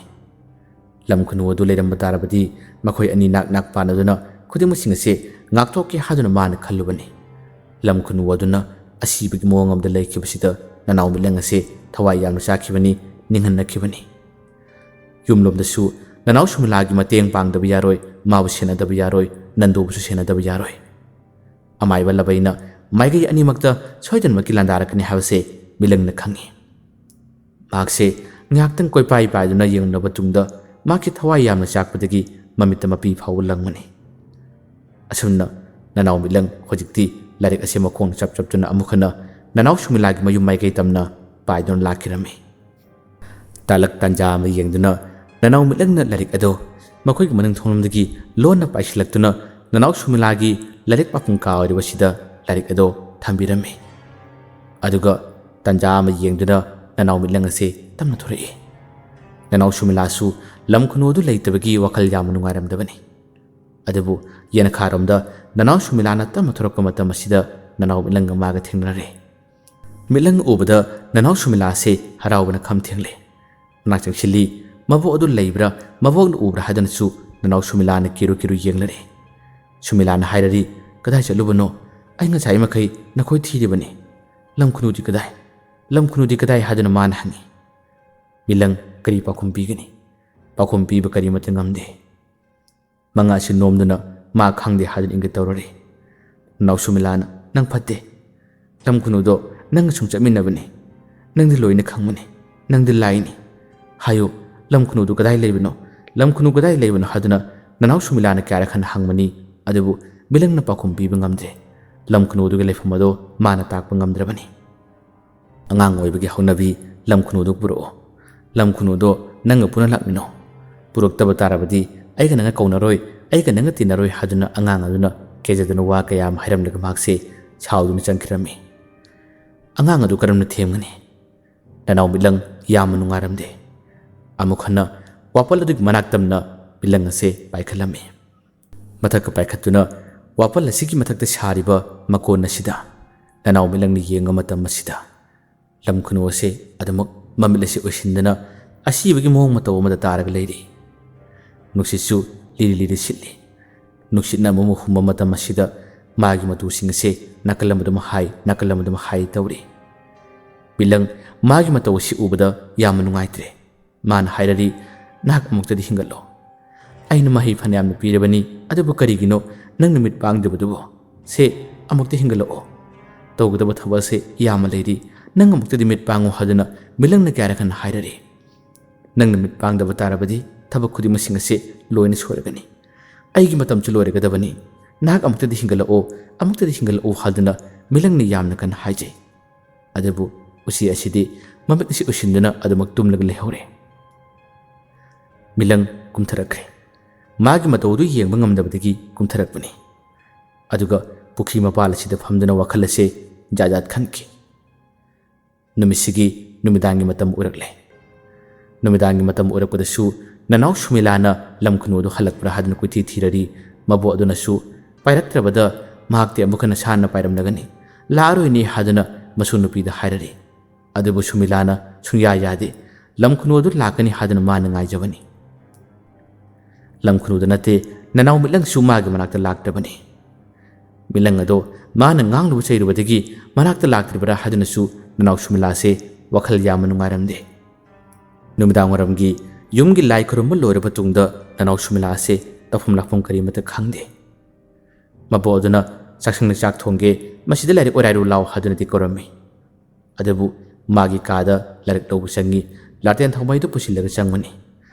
ꯂꯝ ꯈꯨꯅꯨ ꯑꯗꯨ ꯂꯩꯔꯝꯕ ꯇꯥꯔꯕꯗꯤ ꯃꯈꯣꯏ ꯑꯅꯤ ꯅꯥꯛ ꯅꯥꯛ ꯄꯥꯟꯅꯗꯨꯅ ꯈꯨꯗꯤꯡꯃꯛꯁꯤꯡ ꯑꯁꯤ ꯉꯥꯛꯊꯣꯛꯀꯦ ꯍꯥꯏꯗꯨꯅ ꯃꯥꯅ ꯈꯜꯂꯨꯕꯅꯤ꯫ ꯂꯝ ꯈꯨꯅꯨ ꯑꯗꯨꯅ ꯑꯁꯤꯕꯒꯤ ꯃꯑꯣꯡ ꯑꯃꯗ ꯂꯩꯈꯤꯕꯁꯤꯗ ꯅꯅꯥꯎ ꯃꯤꯠꯂꯪ ꯑꯁꯤ ꯊꯋꯥꯏ ꯌꯥꯝꯅ ꯆꯥꯈꯤꯕꯅꯤ, ꯅꯤꯡꯍꯟꯅꯈꯤꯕꯅꯤ꯫ ꯌꯨꯝꯂꯣꯝꯗꯁꯨ ꯅꯅꯥꯎ ꯁꯨꯃꯤꯂꯥꯒꯤ ꯃꯇꯦꯡ ꯄꯥꯡꯗꯕ ꯌꯥꯔꯣꯏ, ꯃꯥꯕꯨ ꯁꯦꯟꯅꯗꯕ ꯌꯥꯔꯣꯏ, ꯅꯟꯗꯨꯕꯨꯁꯨ ꯁꯦꯟꯅꯗꯕ ꯌꯥꯔꯣꯏ꯫ ꯑꯃꯥꯏꯕ ꯂꯕꯩꯅ ꯃꯥꯏꯀꯩ ꯑꯅꯤꯃꯛꯇ ꯁꯣꯏꯗꯅꯃꯛꯀꯤ ꯂꯥꯟꯗꯥꯔꯛꯀꯅꯤ ꯍꯥꯏꯕꯁꯦ ꯃꯤꯂꯪꯅ ꯈꯪꯏ꯫ ꯃꯍꯥꯛꯁꯦ ꯉꯥꯏꯍꯥꯛꯇꯪ ꯀꯣꯏꯄꯥꯏ ꯄꯥꯏꯗꯨꯅ ꯌꯦꯡꯂꯕ ꯇꯨꯡꯗ ꯃꯍꯥꯛꯀꯤ ꯊꯋꯥꯏ ꯌꯥꯝꯅ ꯆꯥꯛꯄꯗꯒꯤ ꯃꯃꯤꯠꯇ ꯃꯄꯤ ꯐꯥꯎꯕ ꯂꯪꯕꯅꯤ꯫ ꯑꯁꯨꯝꯅ ꯅꯅꯥꯎ ꯃꯤꯠꯂꯪ ꯍꯧꯖꯤꯛꯇꯤ ꯂꯥꯏꯔꯤꯛ ꯑꯁꯦ ꯃꯈꯣꯡꯅ ꯆꯞ ꯆꯞꯇꯨꯅ ꯑꯃꯨꯛ ꯍꯟꯅ ꯅꯅꯥꯎ ꯁꯨꯃꯤꯂꯥꯒꯤ ꯃꯌꯨꯝ ꯃꯥꯏꯀꯩ ꯇꯝꯅ ꯄꯥꯏꯗꯨꯅ ꯂꯥꯛꯈꯤꯔꯝꯃꯤ꯫ ꯇꯥꯂꯛ ꯇꯥꯟꯖꯥ ꯑꯃ ꯌꯦꯡꯗꯨꯅ ꯅꯅꯥꯎ ꯃꯤꯠꯂꯪꯅ ꯂꯥꯏꯔꯤꯛ ꯑꯗꯨ ꯃꯈꯣꯏꯒꯤ ꯃꯅꯤꯡ ꯊꯣꯡꯂꯣꯝꯗꯒꯤ ꯂꯣꯟꯅ ꯄꯥꯏꯁꯤꯜꯂꯛꯇꯨꯅ ꯅꯅꯥꯎ ꯁꯨꯃꯤꯂꯥꯒꯤ ꯂꯥꯏꯔꯤꯛ ꯃꯄꯨꯡ ꯀꯥ ꯑꯣꯏꯔꯤꯕꯁꯤꯗ ꯂꯥꯏꯔꯤꯛ ꯑꯗꯨ ꯊꯝꯕꯤꯔꯝꯃꯤ꯫ ꯑꯗꯨꯒ ꯇꯥꯟꯖꯥ ꯑꯃ ꯌꯦꯡꯗꯨꯅ ꯅꯅꯥꯎ ꯃꯤꯠꯂꯪ ꯑꯁꯤ ꯇꯞꯅ ꯊꯣꯔꯛꯏ꯫ ꯅꯅꯥꯎ ꯁꯨꯃꯤꯂꯥꯁꯨ ꯂꯝ ꯈꯨꯅꯨ ꯑꯗꯨ ꯂꯩꯇꯕꯒꯤ ꯋꯥꯈꯜ ꯌꯥꯝꯅ ꯅꯨꯡꯉꯥꯏꯔꯝꯗꯕꯅꯤ꯫ ꯑꯗꯨꯕꯨ ꯌꯦꯅꯈꯥꯔꯣꯝꯗ ꯅꯅꯥꯎ ꯁꯨꯃꯤꯂꯥꯅ ꯇꯞꯅ ꯊꯣꯔꯛꯄ ꯃꯇꯝ ꯑꯁꯤꯗ ꯅꯅꯥꯎ ꯃꯤꯠꯂꯪꯒ ꯃꯥꯒ ꯊꯦꯡꯅꯔꯦ꯫ ꯃꯤꯠꯂꯪ ꯎꯕꯗ ꯅꯅꯥꯎ ꯁꯨꯃꯤꯂꯥꯁꯦ ꯍꯔꯥꯎꯕꯅ ꯈꯝ ꯊꯦꯡꯂꯦ꯫ ꯃꯅꯥꯛ ꯆꯪꯁꯤꯜꯂꯤ꯫ ꯃꯕꯣꯛ ꯑꯗꯨ ꯂꯩꯕ꯭ꯔꯥ, ꯃꯕꯣꯛꯅ ꯎꯕ꯭ꯔꯥ ꯍꯥꯏꯗꯨꯅꯁꯨ ꯅꯅꯥꯎ ꯁꯨꯃꯤꯂꯥꯅ ꯀꯤꯔꯨ ꯀꯤꯔꯨ ꯌꯦꯡꯂꯔꯦ꯫ ꯁꯨꯃꯤꯂꯥꯅ ꯍꯥꯏꯔꯔꯤ, "ꯀꯗꯥꯏ ꯆꯠꯂꯨꯕꯅꯣ? ꯑꯩ ꯉꯁꯥꯏ ꯃꯈꯩ ꯅꯈꯣꯏ ꯊꯤꯔꯤꯕꯅꯤ꯫ ꯂꯝ ꯈꯨꯅꯨꯗꯤ ꯀꯗꯥꯏ? ꯂꯝ ꯈꯨꯅꯨꯗꯤ ꯀꯗꯥꯏ?" ꯍꯥꯏꯗꯨꯅ ꯃꯥꯅ ꯍꯪꯉꯤ꯫ ꯃꯤꯂꯪ ꯀꯔꯤ ꯄꯥꯎꯈꯨꯝ ꯄꯤꯒꯅꯤ? ꯄꯥꯎꯈꯨꯝ ꯄꯤꯕ ꯀꯔꯤꯃꯠꯇ ꯉꯝꯗꯦ꯫ ꯃꯉꯥ ꯑꯁꯤ ꯅꯣꯝꯗꯨꯅ ꯃꯥ ꯈꯪꯗꯦ ꯍꯥꯏꯗꯨꯅ ꯏꯪꯒꯤꯠ ꯇꯧꯔꯔꯤ꯫ ꯅꯅꯥꯎ ꯁꯨꯃꯤꯂꯥꯅ, "ꯅꯪ ꯐꯠꯇꯦ꯫ ꯂꯝ ꯈꯨꯅꯨꯗꯣ ꯅꯪꯒ ꯁꯨꯝ ꯆꯠꯃꯤꯟꯅꯕꯅꯤ꯫ ꯅꯪꯗꯤ ꯂꯣꯏꯅ ꯈꯪꯕꯅꯤ꯫ ꯅꯪꯗꯤ ꯂꯥꯏꯅꯤ꯫ ꯍꯥꯏꯌꯨ, ꯂꯝ ꯈꯨꯅꯨꯗꯨ ꯀꯗꯥꯏ ꯂꯩꯕꯅꯣ? ꯂꯝ ꯈꯨꯅꯨ ꯀꯗꯥꯏ ꯂꯩꯕꯅꯣ?" ꯍꯥꯏꯗꯨꯅ ꯅꯅꯥꯎ ꯁꯨꯃꯤꯂꯥꯅ ꯀꯌꯥꯔꯛ ꯍꯟꯅ ꯍꯪꯕꯅꯤ꯫ ꯑꯗꯨꯕꯨ ꯃꯤꯂꯪꯅ ꯄꯥꯎꯈꯨꯝ ꯄꯤꯕ ꯉꯝꯗ꯭ꯔꯦ꯫ ꯂꯝ ꯈꯨꯅꯨꯗꯨꯒꯤ ꯂꯩꯐꯝ ꯑꯗꯣ ꯃꯥꯅ ꯇꯥꯛꯄ ꯉꯝꯗ꯭ꯔꯕꯅꯤ꯫ "ꯑꯉꯥꯡ ꯑꯣꯏꯕꯒꯤ ꯍꯧꯅꯕꯤ ꯂꯝ ꯈꯨꯅꯨꯗꯨ ꯄꯨꯔꯛꯑꯣ꯫ ꯂꯝ ꯈꯨꯅꯨꯗꯣ ꯅꯪꯒ ꯄꯨꯟꯅ ꯂꯥꯛꯃꯤꯟꯅꯧ꯫ ꯄꯨꯔꯛꯇꯕ ꯇꯥꯔꯕꯗꯤ ꯑꯩꯒ ꯅꯪꯒ ꯀꯧꯅꯔꯣꯏ, ꯑꯩꯒ ꯅꯪꯒ ꯇꯤꯟꯅꯔꯣꯏ" ꯍꯥꯏꯗꯨꯅ ꯑꯉꯥꯡ ꯑꯗꯨꯅ ꯀꯦꯖꯗꯨꯅ ꯋꯥ ꯀꯌꯥ ꯑꯃ ꯍꯥꯏꯔꯝꯂꯒ ꯃꯍꯥꯛꯁꯦ ꯁꯥꯎꯗꯨꯅ ꯆꯪꯈꯤꯔꯝꯃꯤ꯫ ꯑꯉꯥꯡ ꯑꯗꯨ ꯀꯔꯝꯅ ꯊꯦꯝꯒꯅꯤ? ꯅꯅꯥꯎ ꯃꯤꯠꯂꯪ ꯌꯥꯝꯅ ꯅꯨꯡꯉꯥꯏꯔꯝꯗꯦ꯫ ꯑꯃꯨꯛ ꯍꯟꯅ ꯋꯥꯄꯜ ꯑꯗꯨꯒꯤ ꯃꯅꯥꯛ ꯇꯝꯅ ꯃꯤꯠꯂꯪ ꯑꯁꯦ ꯄꯥꯏꯈꯠꯂꯝꯃꯤ꯫ ꯃꯊꯛꯀ ꯄꯥꯏꯈꯠꯇꯨꯅ ꯋꯥꯄꯜ ꯑꯁꯤꯒꯤ ꯃꯊꯛꯇ ꯁꯥꯔꯤꯕ ꯃꯀꯣꯟ ꯑꯁꯤꯗ ꯅꯅꯥꯎ ꯃꯤꯠꯂꯪꯅ ꯌꯦꯡꯕ ꯃꯇꯝ ꯑꯁꯤꯗ ꯂꯝ ꯈꯨꯅꯨ ꯑꯁꯦ ꯑꯗꯨꯃꯛ ꯃꯃꯤꯠ ꯑꯁꯤ ꯎꯏꯁꯤꯟꯗꯅ ꯑꯁꯤꯕꯒꯤ ꯃꯑꯣꯡ ꯃꯇꯧ ꯑꯃꯗ ꯇꯥꯔꯒ ꯂꯩꯔꯤ꯫ ꯅꯨꯡꯁꯤꯠꯁꯨ ꯂꯤꯔꯤ ꯂꯤꯔꯤ ꯁꯤꯠꯂꯤ꯫ ꯅꯨꯡꯁꯤꯠꯅ ꯑꯃꯨꯛ ꯍꯨꯝꯕ ꯃꯇꯝ ꯑꯁꯤꯗ ꯃꯥꯒꯤ ꯃꯇꯨꯁꯤꯡ ꯑꯁꯦ ꯅꯥꯀꯜ ꯑꯃꯗ ꯑꯃꯨꯛ ꯍꯥꯏ, ꯅꯥꯀꯜ ꯑꯃꯗ ꯑꯃꯨꯛ ꯍꯥꯏ ꯇꯧꯔꯤ꯫ ꯃꯤꯂꯪ ꯃꯥꯒꯤ ꯃꯇꯧ ꯑꯁꯤ ꯎꯕꯗ ꯌꯥꯝꯅ ꯅꯨꯡꯉꯥꯏꯇ꯭ꯔꯦ꯫ ꯃꯥꯅ ꯍꯥꯏꯔꯔꯤ, "ꯅꯍꯥꯛ ꯑꯃꯨꯛꯇꯗꯤ ꯍꯤꯡꯒꯠꯂꯣ꯫ ꯑꯩꯅ ꯃꯍꯩ ꯐꯅꯌꯥꯝꯅ ꯄꯤꯔꯕꯅꯤ, ꯑꯗꯨꯕꯨ ꯀꯔꯤꯒꯤꯅꯣ ꯅꯪꯅ ꯃꯤꯠ ꯄꯥꯡꯗꯕꯗꯨꯕꯨ? ꯁꯦ, ꯑꯃꯨꯛꯇ ꯍꯤꯡꯒꯠꯂꯛꯑꯣ꯫ ꯇꯧꯒꯗꯕ ꯊꯕꯛ ꯑꯁꯦ ꯌꯥꯝꯅ ꯂꯩꯔꯤ꯫ ꯅꯪ ꯑꯃꯨꯛꯇꯗꯤ ꯃꯤꯠ ꯄꯥꯡꯉꯨ" ꯍꯥꯏꯗꯨꯅ ꯃꯤꯂꯪꯅ ꯀꯌꯥꯔꯛ ꯍꯟꯅ ꯍꯥꯏꯔꯔꯤ꯫ "ꯅꯪꯅ ꯃꯤꯠ ꯄꯥꯡꯗꯕ ꯇꯥꯔꯕꯗꯤ ꯊꯕꯛ ꯈꯨꯗꯤꯡꯃꯛꯁꯤꯡ ꯑꯁꯦ ꯂꯣꯏꯅ ꯁꯣꯏꯔꯒꯅꯤ꯫ ꯑꯩꯒꯤ ꯃꯇꯝꯁꯨ ꯂꯣꯏꯔꯒꯗꯕꯅꯤ꯫ ꯅꯍꯥꯛ ꯑꯃꯨꯛꯇꯗꯤ ꯍꯤꯡꯒꯠꯂꯛꯑꯣ, ꯑꯃꯨꯛꯇꯗꯤ ꯍꯤꯡꯒꯠꯂꯛꯑꯣ" ꯍꯥꯏꯗꯨꯅ ꯃꯤꯂꯪꯅ ꯌꯥꯝꯅ ꯀꯟꯅ ꯍꯥꯏꯖꯩ꯫ ꯑꯗꯨꯕꯨ ꯎꯆꯤ ꯑꯁꯤꯗꯤ ꯃꯃꯤꯠ ꯑꯁꯤ ꯎꯏꯁꯤꯟꯗꯨꯅ ꯑꯗꯨꯃꯛ ꯇꯨꯝꯂꯒ ꯂꯩꯍꯧꯔꯦ꯫ ꯃꯤꯂꯪ ꯀꯨꯝꯊꯔꯛꯈ꯭ꯔꯦ꯫ ꯃꯥꯒꯤ ꯃꯇꯧ ꯑꯗꯨ ꯌꯦꯡꯕ ꯉꯝꯗꯕꯗꯒꯤ ꯀꯨꯝꯊꯔꯛꯄꯅꯤ꯫ ꯑꯗꯨꯒ ꯄꯨꯈ꯭ꯔꯤ ꯃꯄꯥꯜ ꯑꯁꯤꯗ ꯐꯝꯗꯨꯅ ꯋꯥꯈꯜ ꯑꯁꯦ ꯖꯥꯠ ꯖꯥꯠ ꯈꯟꯈꯤ꯫ ꯅꯨꯃꯤꯠꯁꯤꯒꯤ ꯅꯨꯃꯤꯗꯥꯡꯒꯤ ꯃꯇꯝ ꯑꯣꯏꯔꯛꯂꯦ꯫ ꯅꯨꯃꯤꯗꯥꯡꯒꯤ ꯃꯇꯝ ꯑꯣꯏꯔꯛꯄꯗꯁꯨ ꯅꯅꯥꯎ ꯁꯨꯃꯤꯂꯥꯅ ꯂꯝ ꯈꯨꯅꯨ ꯑꯗꯨ ꯍꯜꯂꯛꯄ꯭ꯔꯥ ꯍꯥꯏꯗꯨꯅ ꯀꯣꯏꯊꯤ ꯊꯤꯔꯔꯤ꯫ ꯃꯕꯣꯛ ꯑꯗꯨꯅꯁꯨ ꯄꯥꯏꯔꯛꯇ꯭ꯔꯕꯗ ꯃꯍꯥꯛꯇꯤ ꯑꯃꯨꯛ ꯍꯟꯅ ꯁꯥꯟꯅ ꯄꯥꯏꯔꯝꯂꯒꯅꯤ, ꯂꯥꯛꯑꯔꯣꯏꯅꯦ ꯍꯥꯏꯗꯨꯅ ꯃꯁꯨ ꯅꯨꯄꯤꯗ ꯍꯥꯏꯔꯔꯤ꯫ ꯑꯗꯨꯕꯨ ꯁꯨꯃꯤꯂꯥꯅ ꯁꯨꯡꯌꯥ ꯌꯥꯗꯦ꯫ ꯂꯝ ꯈꯨꯅꯨ ꯑꯗꯨ ꯂꯥꯛꯀꯅꯤ ꯍꯥꯏꯗꯨꯅ ꯃꯥꯅ ꯉꯥꯏꯖꯕꯅꯤ꯫ ꯂꯝ ꯈꯨꯅꯨꯗ ꯅꯠꯇꯦ, ꯅꯅꯥꯎ ꯃꯤꯠꯂꯪꯁꯨ ꯃꯥꯒꯤ ꯃꯅꯥꯛꯇ ꯂꯥꯛꯇ꯭ꯔꯕꯅꯤ꯫ ꯃꯤꯂꯪ ꯑꯗꯣ ꯃꯥꯅ ꯉꯥꯡꯂꯨꯕ ꯆꯩꯔꯨꯕꯗꯒꯤ ꯃꯅꯥꯛꯇ ꯂꯥꯛꯇ꯭ꯔꯤꯕ꯭ꯔꯥ ꯍꯥꯏꯗꯨꯅꯁꯨ ꯅꯅꯥꯎ ꯁꯨꯃꯤꯂꯥꯁꯦ ꯋꯥꯈꯜ ꯌꯥꯝꯅ ꯅꯨꯡꯉꯥꯏꯔꯝꯗꯦ꯫ ꯅꯨꯃꯤꯗꯥꯡ ꯋꯥꯏꯔꯝꯒꯤ ꯌꯨꯝꯒꯤ ꯂꯥꯏ ꯈꯨꯔꯨꯝꯕ ꯂꯣꯏꯔꯕ ꯇꯨꯡꯗ ꯅꯅꯥꯎ ꯁꯨꯃꯤꯂꯥ ꯑꯁꯦ ꯇꯧꯐꯝ ꯂꯥꯛꯐꯝ ꯀꯔꯤꯃꯠꯇ ꯈꯪꯗꯦ꯫ ꯃꯕꯣꯛ ꯑꯗꯨꯅ "ꯆꯥꯛꯁꯪꯗ ꯆꯥꯛ ꯊꯣꯡꯒꯦ, ꯃꯁꯤꯗ ꯂꯥꯏꯔꯤꯛ ꯑꯣꯏꯔꯥꯏꯔꯨ ꯂꯥꯎ" ꯍꯥꯏꯗꯨꯅꯗꯤ ꯀꯧꯔꯝꯃꯤ꯫ ꯑꯗꯨꯕꯨ ꯃꯥꯒꯤ ꯀꯥꯗ ꯂꯥꯏꯔꯤꯛ ꯂꯧꯕ ꯆꯪꯉꯤ, ꯂꯥꯇꯦꯟ ꯊꯥꯎꯃꯩꯗꯨ ꯄꯨꯁꯤꯜꯂꯒ ꯆꯪꯕꯅꯤ꯫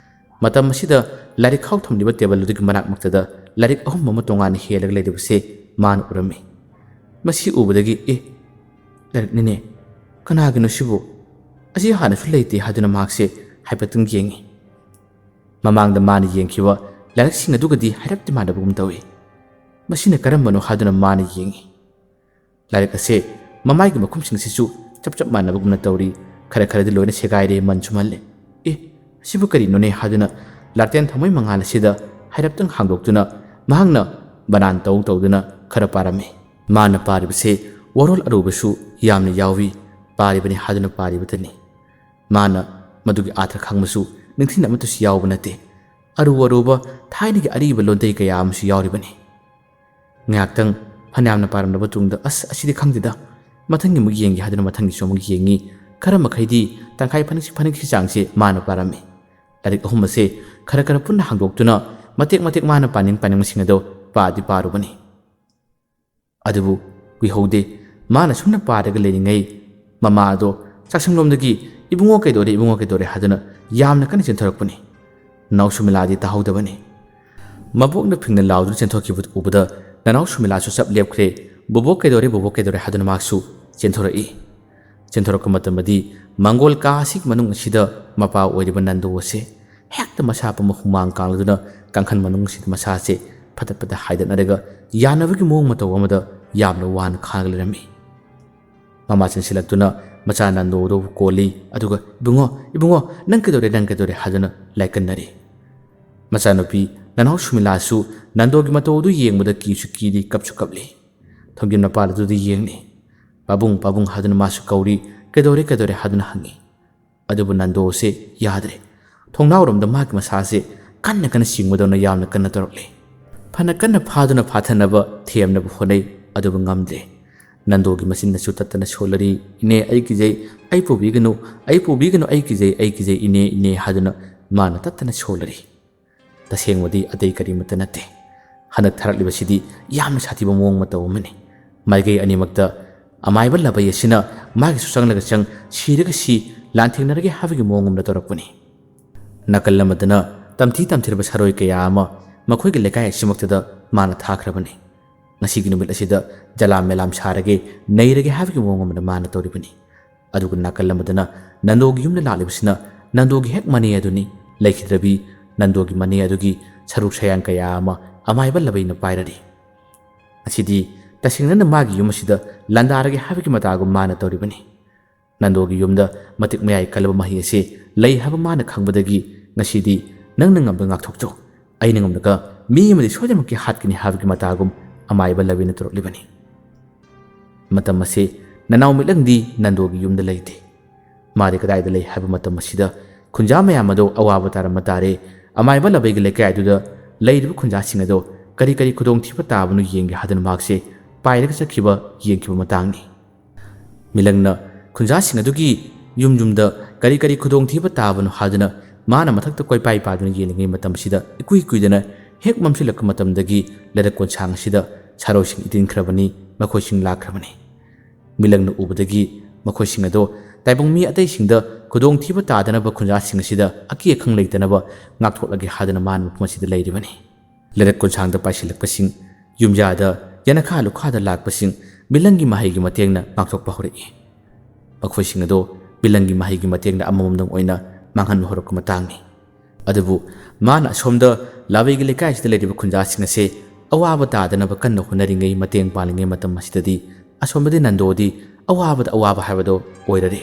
ꯃꯇꯝ ꯑꯁꯤꯗ ꯂꯥꯏꯔꯤꯛ ꯈꯥꯎ ꯊꯝꯂꯤꯕ ꯇꯦꯕꯜ ꯑꯗꯨꯒꯤ ꯃꯅꯥꯛ ꯃꯛꯇꯗ ꯂꯥꯏꯔꯤꯛ ꯑꯍꯨꯝ ꯑꯃ ꯇꯣꯉꯥꯟꯅ ꯍꯦꯜꯂꯒ ꯂꯩꯔꯤꯕꯁꯦ ꯃꯥꯅ ꯎꯔꯝꯃꯤ꯫ ꯃꯁꯤ ꯎꯕꯗꯒꯤ, "ꯑꯦ, ꯂꯥꯏꯔꯤꯛꯅꯤꯅꯦ꯫ ꯀꯅꯥꯒꯤꯅꯣ ꯁꯤꯕꯨ? ꯑꯁꯤ ꯍꯥꯟꯅꯁꯨ ꯂꯩꯇꯦ" ꯍꯥꯏꯗꯨꯅ ꯃꯍꯥꯛꯁꯦ ꯍꯥꯏꯐꯦꯠꯇꯪ ꯌꯦꯡꯉꯤ꯫ ꯃꯃꯥꯡꯗ ꯃꯥꯅ ꯌꯦꯡꯈꯤꯕ ꯂꯥꯏꯔꯤꯛꯁꯤꯡ ꯑꯗꯨꯒꯗꯤ ꯍꯥꯏꯔꯞꯇꯤ ꯃꯥꯟꯅꯕꯒꯨꯝ ꯇꯧꯏ꯫ ꯃꯁꯤꯅ ꯀꯔꯝꯕꯅꯣ ꯍꯥꯏꯗꯨꯅ ꯃꯥꯅ ꯌꯦꯡꯉꯤ꯫ ꯂꯥꯏꯔꯤꯛ ꯑꯁꯦ ꯃꯃꯥꯏꯒꯤ ꯃꯈꯨꯝꯁꯤꯡꯁꯤꯁꯨ ꯆꯞ ꯆꯞ ꯃꯥꯟꯅꯕꯒꯨꯝꯅ ꯇꯧꯔꯤ꯫ ꯈꯔ ꯈꯔꯗꯤ ꯂꯣꯏꯅ ꯁꯦꯒꯥꯏꯔꯦ, ꯃꯟꯁꯨ ꯃꯜꯂꯦ꯫ "ꯑꯦ, ꯑꯁꯤꯕꯨ ꯀꯔꯤꯅꯣꯅꯦ?" ꯍꯥꯏꯗꯨꯅ ꯂꯥꯇꯦꯟ ꯊꯥꯎꯃꯩ ꯃꯉꯥꯜ ꯑꯁꯤꯗ ꯍꯥꯏꯔꯞꯇꯪ ꯍꯥꯡꯗꯣꯛꯇꯨꯅ ꯃꯍꯥꯛꯅ ꯕꯅꯥꯟ ꯇꯧ ꯇꯧꯗꯨꯅ ꯈꯔ ꯄꯥꯔꯝꯃꯤ꯫ ꯃꯥꯅ ꯄꯥꯔꯤꯕꯁꯦ ꯋꯥꯔꯣꯜ ꯑꯔꯨꯕꯁꯨ ꯌꯥꯝꯅ ꯌꯥꯎꯏ꯫ ꯄꯥꯔꯤꯕꯅꯤ ꯍꯥꯏꯗꯨꯅ ꯄꯥꯔꯤꯕꯇꯅꯤ꯫ ꯃꯥꯅ ꯃꯗꯨꯒꯤ ꯑꯥꯊ꯭ꯔ ꯈꯪꯕꯁꯨ ꯅꯤꯡꯊꯤꯅ ꯑꯃꯠꯇꯁꯨ ꯌꯥꯎꯕ ꯅꯠꯇꯦ꯫ ꯑꯔꯨ ꯑꯔꯨꯕ ꯊꯥꯏꯅꯒꯤ ꯑꯔꯤꯕ ꯂꯣꯟꯗꯩ ꯀꯌꯥ ꯑꯃꯁꯨ ꯌꯥꯎꯔꯤꯕꯅꯤ꯫ ꯉꯥꯏꯍꯥꯛꯇꯪ ꯐꯅꯌꯥꯝꯅ ꯄꯥꯔꯝꯂꯕ ꯇꯨꯡꯗ, "ꯑꯁ, ꯑꯁꯤꯗꯤ ꯈꯪꯗꯦꯗ, ꯃꯊꯪꯒꯤ ꯑꯃꯨꯛ ꯌꯦꯡꯒꯦ" ꯍꯥꯏꯗꯨꯅ ꯃꯊꯪꯒꯤꯁꯨ ꯑꯃꯨꯛ ꯌꯦꯡꯉꯤ꯫ ꯈꯔ ꯃꯈꯩꯗꯤ ꯇꯪꯈꯥꯏ ꯐꯅꯦꯛꯁꯤ ꯐꯅꯦꯛꯁꯤ ꯆꯥꯡꯁꯦ ꯃꯥꯅ ꯄꯥꯔꯝꯃꯤ꯫ ꯂꯥꯏꯔꯤꯛ ꯑꯍꯨꯝ ꯑꯁꯦ ꯈꯔ ꯈꯔ ꯄꯨꯟꯅ ꯍꯥꯡꯗꯣꯛꯇꯨꯅ ꯃꯇꯦꯛ ꯃꯇꯦꯛ ꯃꯥꯅ ꯄꯥꯅꯤꯡ ꯄꯥꯅꯤꯡꯕꯁꯤꯡ ꯑꯗꯨ ꯄꯥꯗꯤ ꯄꯥꯔꯨꯕꯅꯤ꯫ ꯑꯗꯨꯕꯨ ꯀꯨꯏꯍꯧꯗꯦ꯫ ꯃꯥꯅ ꯁꯨꯝꯅ ꯄꯥꯔꯒ ꯂꯩꯔꯤꯉꯩ ꯃꯃꯥ ꯑꯗꯣ ꯆꯥꯛꯁꯪꯂꯣꯝꯗꯒꯤ "ꯏꯕꯨꯡꯉꯣ ꯀꯩꯗꯧꯔꯦ, ꯏꯕꯨꯡꯉꯣ ꯀꯩꯗꯧꯔꯦ?" ꯍꯥꯏꯗꯨꯅ ꯌꯥꯝꯅ ꯀꯟꯅ ꯆꯦꯟꯊꯣꯔꯛꯄꯅꯤ꯫ ꯅꯅꯥꯎ ꯁꯨꯃꯤꯂꯥꯗꯤ ꯇꯥꯍꯧꯗꯕꯅꯤ꯫ ꯃꯕꯣꯛꯅ ꯐꯤꯡꯅ ꯂꯥꯎꯗꯨꯅ ꯆꯦꯟꯊꯣꯛꯈꯤꯕ ꯎꯕꯗ ꯅꯅꯥꯎ ꯁꯨꯃꯤꯂꯥꯁꯨ ꯆꯞ ꯂꯦꯞꯈ꯭ꯔꯦ꯫ "ꯕꯣꯕꯣꯛ ꯀꯩꯗꯧꯔꯦ, ꯕꯣꯕꯣꯛ ꯀꯩꯗꯧꯔꯦ?" ꯍꯥꯏꯗꯨꯅ ꯃꯍꯥꯛꯁꯨ ꯆꯦꯟꯊꯣꯔꯛꯏ꯫ ꯆꯦꯟꯊꯣꯔꯛꯄ ꯃꯇꯝꯗꯗꯤ ꯃꯪꯒꯣꯜ ꯀꯥ ꯑꯁꯤꯒꯤ ꯃꯅꯨꯡ ꯑꯁꯤꯗ ꯃꯄꯥ ꯑꯣꯏꯔꯤꯕ ꯅꯟꯗꯨ ꯑꯁꯦ ꯍꯦꯛꯇ ꯃꯁꯥ ꯄꯨꯝꯕ ꯍꯨꯃꯥꯡ ꯀꯥꯡꯂꯗꯨꯅ ꯀꯥꯡꯈꯟ ꯃꯅꯨꯡ ꯑꯁꯤꯗ ꯃꯁꯥꯁꯦ ꯐꯠꯇꯠ ꯐꯠꯇꯠ ꯍꯥꯏꯗꯠꯅꯔꯒ ꯌꯥꯅꯕꯒꯤ ꯃꯑꯣꯡ ꯃꯇꯧ ꯑꯃꯗ ꯌꯥꯝꯅ ꯋꯥꯅ ꯈꯥꯡꯂꯒ ꯂꯩꯔꯝꯃꯤ꯫ ꯃꯃꯥ ꯆꯦꯟꯁꯤꯜꯂꯛꯇꯨꯅ ꯃꯆꯥ ꯅꯟꯗꯣꯗꯨꯕꯨ ꯀꯣꯜꯂꯤ, ꯑꯗꯨꯒ "ꯏꯕꯨꯡꯉꯣ, ꯏꯕꯨꯡꯉꯣ, ꯅꯪ ꯀꯩꯗꯧꯔꯦ, ꯅꯪ ꯀꯩꯗꯧꯔꯦ?" ꯍꯥꯏꯗꯨꯅ ꯂꯥꯏꯀꯟꯅꯔꯤ꯫ ꯃꯆꯥꯅꯨꯄꯤ ꯅꯅꯥꯎ ꯁꯨꯃꯤꯂꯥꯁꯨ ꯅꯟꯗꯣꯒꯤ ꯃꯇꯧ ꯑꯗꯨ ꯌꯦꯡꯕꯗ ꯀꯤꯁꯨ ꯀꯤꯔꯤ, ꯀꯞꯁꯨ ꯀꯞꯂꯤ꯫ ꯊꯣꯡꯖꯤꯟ ꯃꯄꯥꯜ ꯑꯗꯨꯗ ꯌꯦꯡꯂꯤ꯫ "ꯄꯥꯕꯨꯡ, ꯄꯥꯕꯨꯡ" ꯍꯥꯏꯗꯨꯅ ꯃꯥꯁꯨ ꯀꯧꯔꯤ꯫ "ꯀꯩꯗꯧꯔꯦ, ꯀꯩꯗꯧꯔꯦ?" ꯍꯥꯏꯗꯨꯅ ꯍꯪꯉꯤ꯫ ꯑꯗꯨꯕꯨ ꯅꯟꯗꯣꯁꯦ ꯌꯥꯗ꯭ꯔꯦ꯫ ꯊꯣꯡꯅꯥꯎꯔꯣꯝꯗ ꯃꯥꯒꯤ ꯃꯁꯥꯁꯦ ꯀꯟꯅ ꯀꯟꯅ ꯆꯤꯡꯕꯗꯧꯅ ꯌꯥꯝꯅ ꯀꯟꯅ ꯇꯧꯔꯛꯂꯤ꯫ ꯐꯅ ꯀꯟꯅ ꯐꯥꯗꯨꯅ ꯐꯥꯊꯅꯕ ꯊꯦꯝꯅꯕ ꯍꯣꯠꯅꯩ, ꯑꯗꯨꯕꯨ ꯉꯝꯗ꯭ꯔꯦ꯫ ꯅꯟꯗꯣꯒꯤ ꯃꯆꯤꯟꯅꯁꯨ ꯇꯠꯇꯅ ꯁꯣꯜꯂꯔꯤ, "ꯏꯅꯦ, ꯑꯩ ꯀꯤꯖꯩ, ꯑꯩ ꯄꯨꯕꯤꯒꯅꯨ, ꯑꯩ ꯄꯨꯕꯤꯒꯅꯨ, ꯑꯩ ꯀꯤꯖꯩ, ꯑꯩ ꯀꯤꯖꯩ, ꯏꯅꯦ, ꯏꯅꯦ" ꯍꯥꯏꯗꯨꯅ ꯃꯥꯅ ꯇꯠꯇꯅ ꯁꯣꯜꯂꯔꯤ꯫ ꯇꯁꯦꯡꯕꯗꯤ ꯑꯇꯩ ꯀꯔꯤꯃꯠꯇ ꯅꯠꯇꯦ꯫ ꯍꯟꯗꯛ ꯊꯥꯔꯛꯂꯤꯕꯁꯤꯗꯤ ꯌꯥꯝꯅ ꯁꯥꯊꯤꯕ ꯃꯑꯣꯡ ꯃꯇꯧ ꯑꯃꯅꯤ꯫ ꯃꯥꯏꯀꯩ ꯑꯅꯤꯃꯛꯇ ꯑꯃꯥꯏꯕ ꯂꯥꯕꯩ ꯑꯁꯤꯅ ꯃꯥꯒꯤꯁꯨ ꯆꯪꯂꯒ ꯆꯪ, ꯁꯤꯔꯒ ꯁꯤ, ꯂꯥꯟꯊꯦꯡꯅꯔꯒꯦ ꯍꯥꯏꯕꯒꯤ ꯃꯑꯣꯡ ꯑꯃꯗ ꯇꯧꯔꯛꯄꯅꯤ꯫ ꯅꯥꯀꯜ ꯑꯃꯗꯅ ꯇꯝꯊꯤ ꯇꯝꯊꯤꯔꯕ ꯁꯥꯔꯣꯏ ꯀꯌꯥ ꯑꯃ ꯃꯈꯣꯏꯒꯤ ꯂꯩꯀꯥꯏ ꯑꯁꯤꯃꯛꯇꯗ ꯃꯥꯅ ꯊꯥꯈ꯭ꯔꯕꯅꯤ꯫ ꯉꯁꯤꯒꯤ ꯅꯨꯃꯤꯠ ꯑꯁꯤꯗ ꯖꯂꯥꯝ ꯃꯦꯂꯥꯝ ꯁꯥꯔꯒꯦ, ꯅꯩꯔꯒꯦ ꯍꯥꯏꯕꯒꯤ ꯃꯑꯣꯡ ꯑꯃꯗ ꯃꯥꯅ ꯇꯧꯔꯤꯕꯅꯤ꯫ ꯑꯗꯨꯒ ꯅꯥꯀꯜ ꯑꯃꯗꯅ ꯅꯟꯗꯣꯒꯤ ꯌꯨꯝꯗ ꯂꯥꯛꯂꯤꯕꯁꯤꯅ ꯅꯟꯗꯣꯒꯤ ꯍꯦꯛ ꯃꯅꯦ ꯑꯗꯨꯅꯤ꯫ ꯂꯩꯈꯤꯗ꯭ꯔꯕꯤ ꯅꯟꯗꯣꯒꯤ ꯃꯅꯦ ꯑꯗꯨꯒꯤ ꯁꯔꯨꯛ ꯁꯌꯥꯡ ꯀꯌꯥ ꯑꯃ ꯑꯃꯥꯏꯕ ꯂꯥꯕꯩꯅ ꯄꯥꯏꯔꯔꯤ꯫ ꯉꯁꯤꯗꯤ ꯇꯁꯦꯡꯅꯅ ꯃꯥꯒꯤ ꯌꯨꯝ ꯑꯁꯤꯗ ꯂꯥꯟꯗꯥꯔꯒꯦ ꯍꯥꯏꯕꯒꯤ ꯃꯇꯥꯒꯨꯝ ꯃꯥꯅ ꯇꯧꯔꯤꯕꯅꯤ꯫ ꯅꯟꯗꯣꯒꯤ ꯌꯨꯝꯗ ꯃꯇꯤꯛ ꯃꯌꯥꯏ ꯀꯜꯂꯕ ꯃꯍꯩ ꯑꯁꯤ ꯂꯩ ꯍꯥꯏꯕ ꯃꯥꯅ ꯈꯪꯕꯗꯒꯤ ꯉꯁꯤꯗꯤ ꯅꯪꯅ ꯉꯝꯕ ꯉꯥꯛꯊꯣꯛꯆꯧ, ꯑꯩꯅ ꯉꯝꯂꯒ ꯃꯤ ꯑꯃꯗꯤ ꯁꯣꯏꯗꯅꯃꯛꯀꯤ ꯍꯥꯠꯀꯅꯤ ꯍꯥꯏꯕꯒꯤ ꯃꯇꯥꯒꯨꯝ ꯑꯃꯥꯏꯕ ꯂꯥꯕꯩꯅ ꯇꯧꯔꯛꯂꯤꯕꯅꯤ꯫ ꯃꯇꯝ ꯑꯁꯤ ꯅꯅꯥꯎ ꯃꯤꯠꯂꯪꯗꯤ ꯅꯟꯗꯣꯒꯤ ꯌꯨꯝꯗ ꯂꯩꯇꯦ꯫ ꯃꯥꯗꯤ ꯀꯗꯥꯏꯗ ꯂꯩ ꯍꯥꯏꯕ ꯃꯇꯝ ꯑꯁꯤꯗ ꯈꯨꯟꯖꯥ ꯃꯌꯥꯝ ꯑꯗꯣ ꯑꯋꯥꯕ ꯇꯥꯔꯝꯕ ꯇꯥꯔꯦ꯫ ꯑꯃꯥꯏꯕ ꯂꯥꯕꯩꯒꯤ ꯂꯩꯀꯥꯏ ꯑꯗꯨꯗ ꯂꯩꯔꯤꯕ ꯈꯨꯟꯖꯥꯁꯤꯡ ꯑꯗꯣ ꯀꯔꯤ ꯀꯔꯤ ꯈꯨꯗꯣꯡꯊꯤꯕ ꯇꯥꯕꯅꯣ ꯌꯦꯡꯒꯦ ꯍꯥꯏꯗꯨꯅ ꯃꯍꯥꯛꯁꯦ ꯄꯥꯏꯔꯒ ꯆꯠꯈꯤꯕ, ꯌꯦꯡꯈꯤꯕ ꯃꯇꯥꯡꯅꯤ꯫ ꯃꯤꯂꯪꯅ ꯈꯨꯟꯖꯥꯁꯤꯡ ꯑꯗꯨꯒꯤ ꯌꯨꯝ ꯌꯨꯝꯗ ꯀꯔꯤ ꯀꯔꯤ ꯈꯨꯗꯣꯡꯊꯤꯕ ꯇꯥꯕꯅꯣ ꯍꯥꯏꯗꯨꯅ ꯃꯥꯅ ꯃꯊꯛꯇ ꯀꯣꯏꯄꯥꯏ ꯄꯥꯏꯗꯨꯅ ꯌꯦꯡꯂꯤꯉꯩ ꯃꯇꯝꯁꯤꯗ ꯏꯀꯨꯏ ꯀꯨꯏꯗꯅ ꯍꯦꯛ ꯃꯝꯁꯤꯜꯂꯛꯄ ꯃꯇꯝꯗꯒꯤ ꯂꯩꯔꯛ ꯀꯣꯟꯁꯥꯡ ꯑꯁꯤꯗ ꯁꯥꯔꯣꯏꯁꯤꯡ ꯏꯇꯤꯟꯈ꯭ꯔꯕꯅꯤ, ꯃꯈꯣꯏꯁꯤꯡ ꯂꯥꯛꯈ꯭ꯔꯕꯅꯤ꯫ ꯃꯤꯂꯪꯅ ꯎꯕꯗꯒꯤ ꯃꯈꯣꯏꯁꯤꯡ ꯑꯗꯣ ꯇꯥꯏꯕꯪ ꯃꯤ ꯑꯇꯩꯁꯤꯡꯗ ꯈꯨꯗꯣꯡꯊꯤꯕ ꯇꯥꯗꯅꯕ ꯈꯨꯟꯖꯥꯁꯤꯡ ꯑꯁꯤꯗ ꯑꯀꯤ ꯑꯈꯪ ꯂꯩꯇꯅꯕ ꯉꯥꯛꯊꯣꯛꯂꯒꯦ ꯍꯥꯏꯗꯨꯅ ꯃꯥꯅ ꯃꯐꯝ ꯑꯁꯤꯗ ꯂꯩꯔꯤꯕꯅꯤ꯫ ꯂꯩꯔꯛ ꯀꯣꯟꯁꯥꯡꯗ ꯄꯥꯏꯁꯤꯜꯂꯛꯄꯁꯤꯡ, ꯌꯨꯝꯌꯥꯗ ꯌꯦꯅꯈꯥ ꯂꯨꯈꯥꯗ ꯂꯥꯛꯄꯁꯤꯡ ꯃꯤꯂꯪꯒꯤ ꯃꯍꯩꯒꯤ ꯃꯇꯦꯡꯅ ꯉꯥꯛꯊꯣꯛꯄ ꯍꯧꯔꯛꯏ꯫ ꯃꯈꯣꯏꯁꯤꯡ ꯑꯗꯣ ꯃꯤꯂꯪꯒꯤ ꯃꯍꯩꯒꯤ ꯃꯇꯦꯡꯅ ꯑꯃꯃꯝꯗꯪ ꯑꯣꯏꯅ ꯃꯥꯡꯍꯟꯕ ꯍꯧꯔꯛꯄ ꯃꯇꯥꯡꯅꯤ꯫ ꯑꯗꯨꯕꯨ ꯃꯥꯅ ꯑꯁꯣꯝꯗ ꯂꯥꯕꯩꯒꯤ ꯂꯩꯀꯥꯏꯁꯤꯗ ꯂꯩꯔꯤꯕ ꯈꯨꯟꯖꯥꯁꯤꯡ ꯑꯁꯦ ꯑꯋꯥꯕ ꯇꯥꯗꯅꯕ ꯀꯟꯅ ꯍꯣꯠꯅꯔꯤꯉꯩ, ꯃꯇꯦꯡ ꯄꯥꯡꯂꯤꯉꯩ ꯃꯇꯝ ꯑꯁꯤꯗꯗꯤ ꯑꯁꯣꯝꯗꯗꯤ ꯅꯟꯗꯣꯗꯤ ꯑꯋꯥꯕꯗ ꯑꯋꯥꯕ ꯍꯥꯏꯕꯗꯣ ꯑꯣꯏꯔꯔꯦ꯫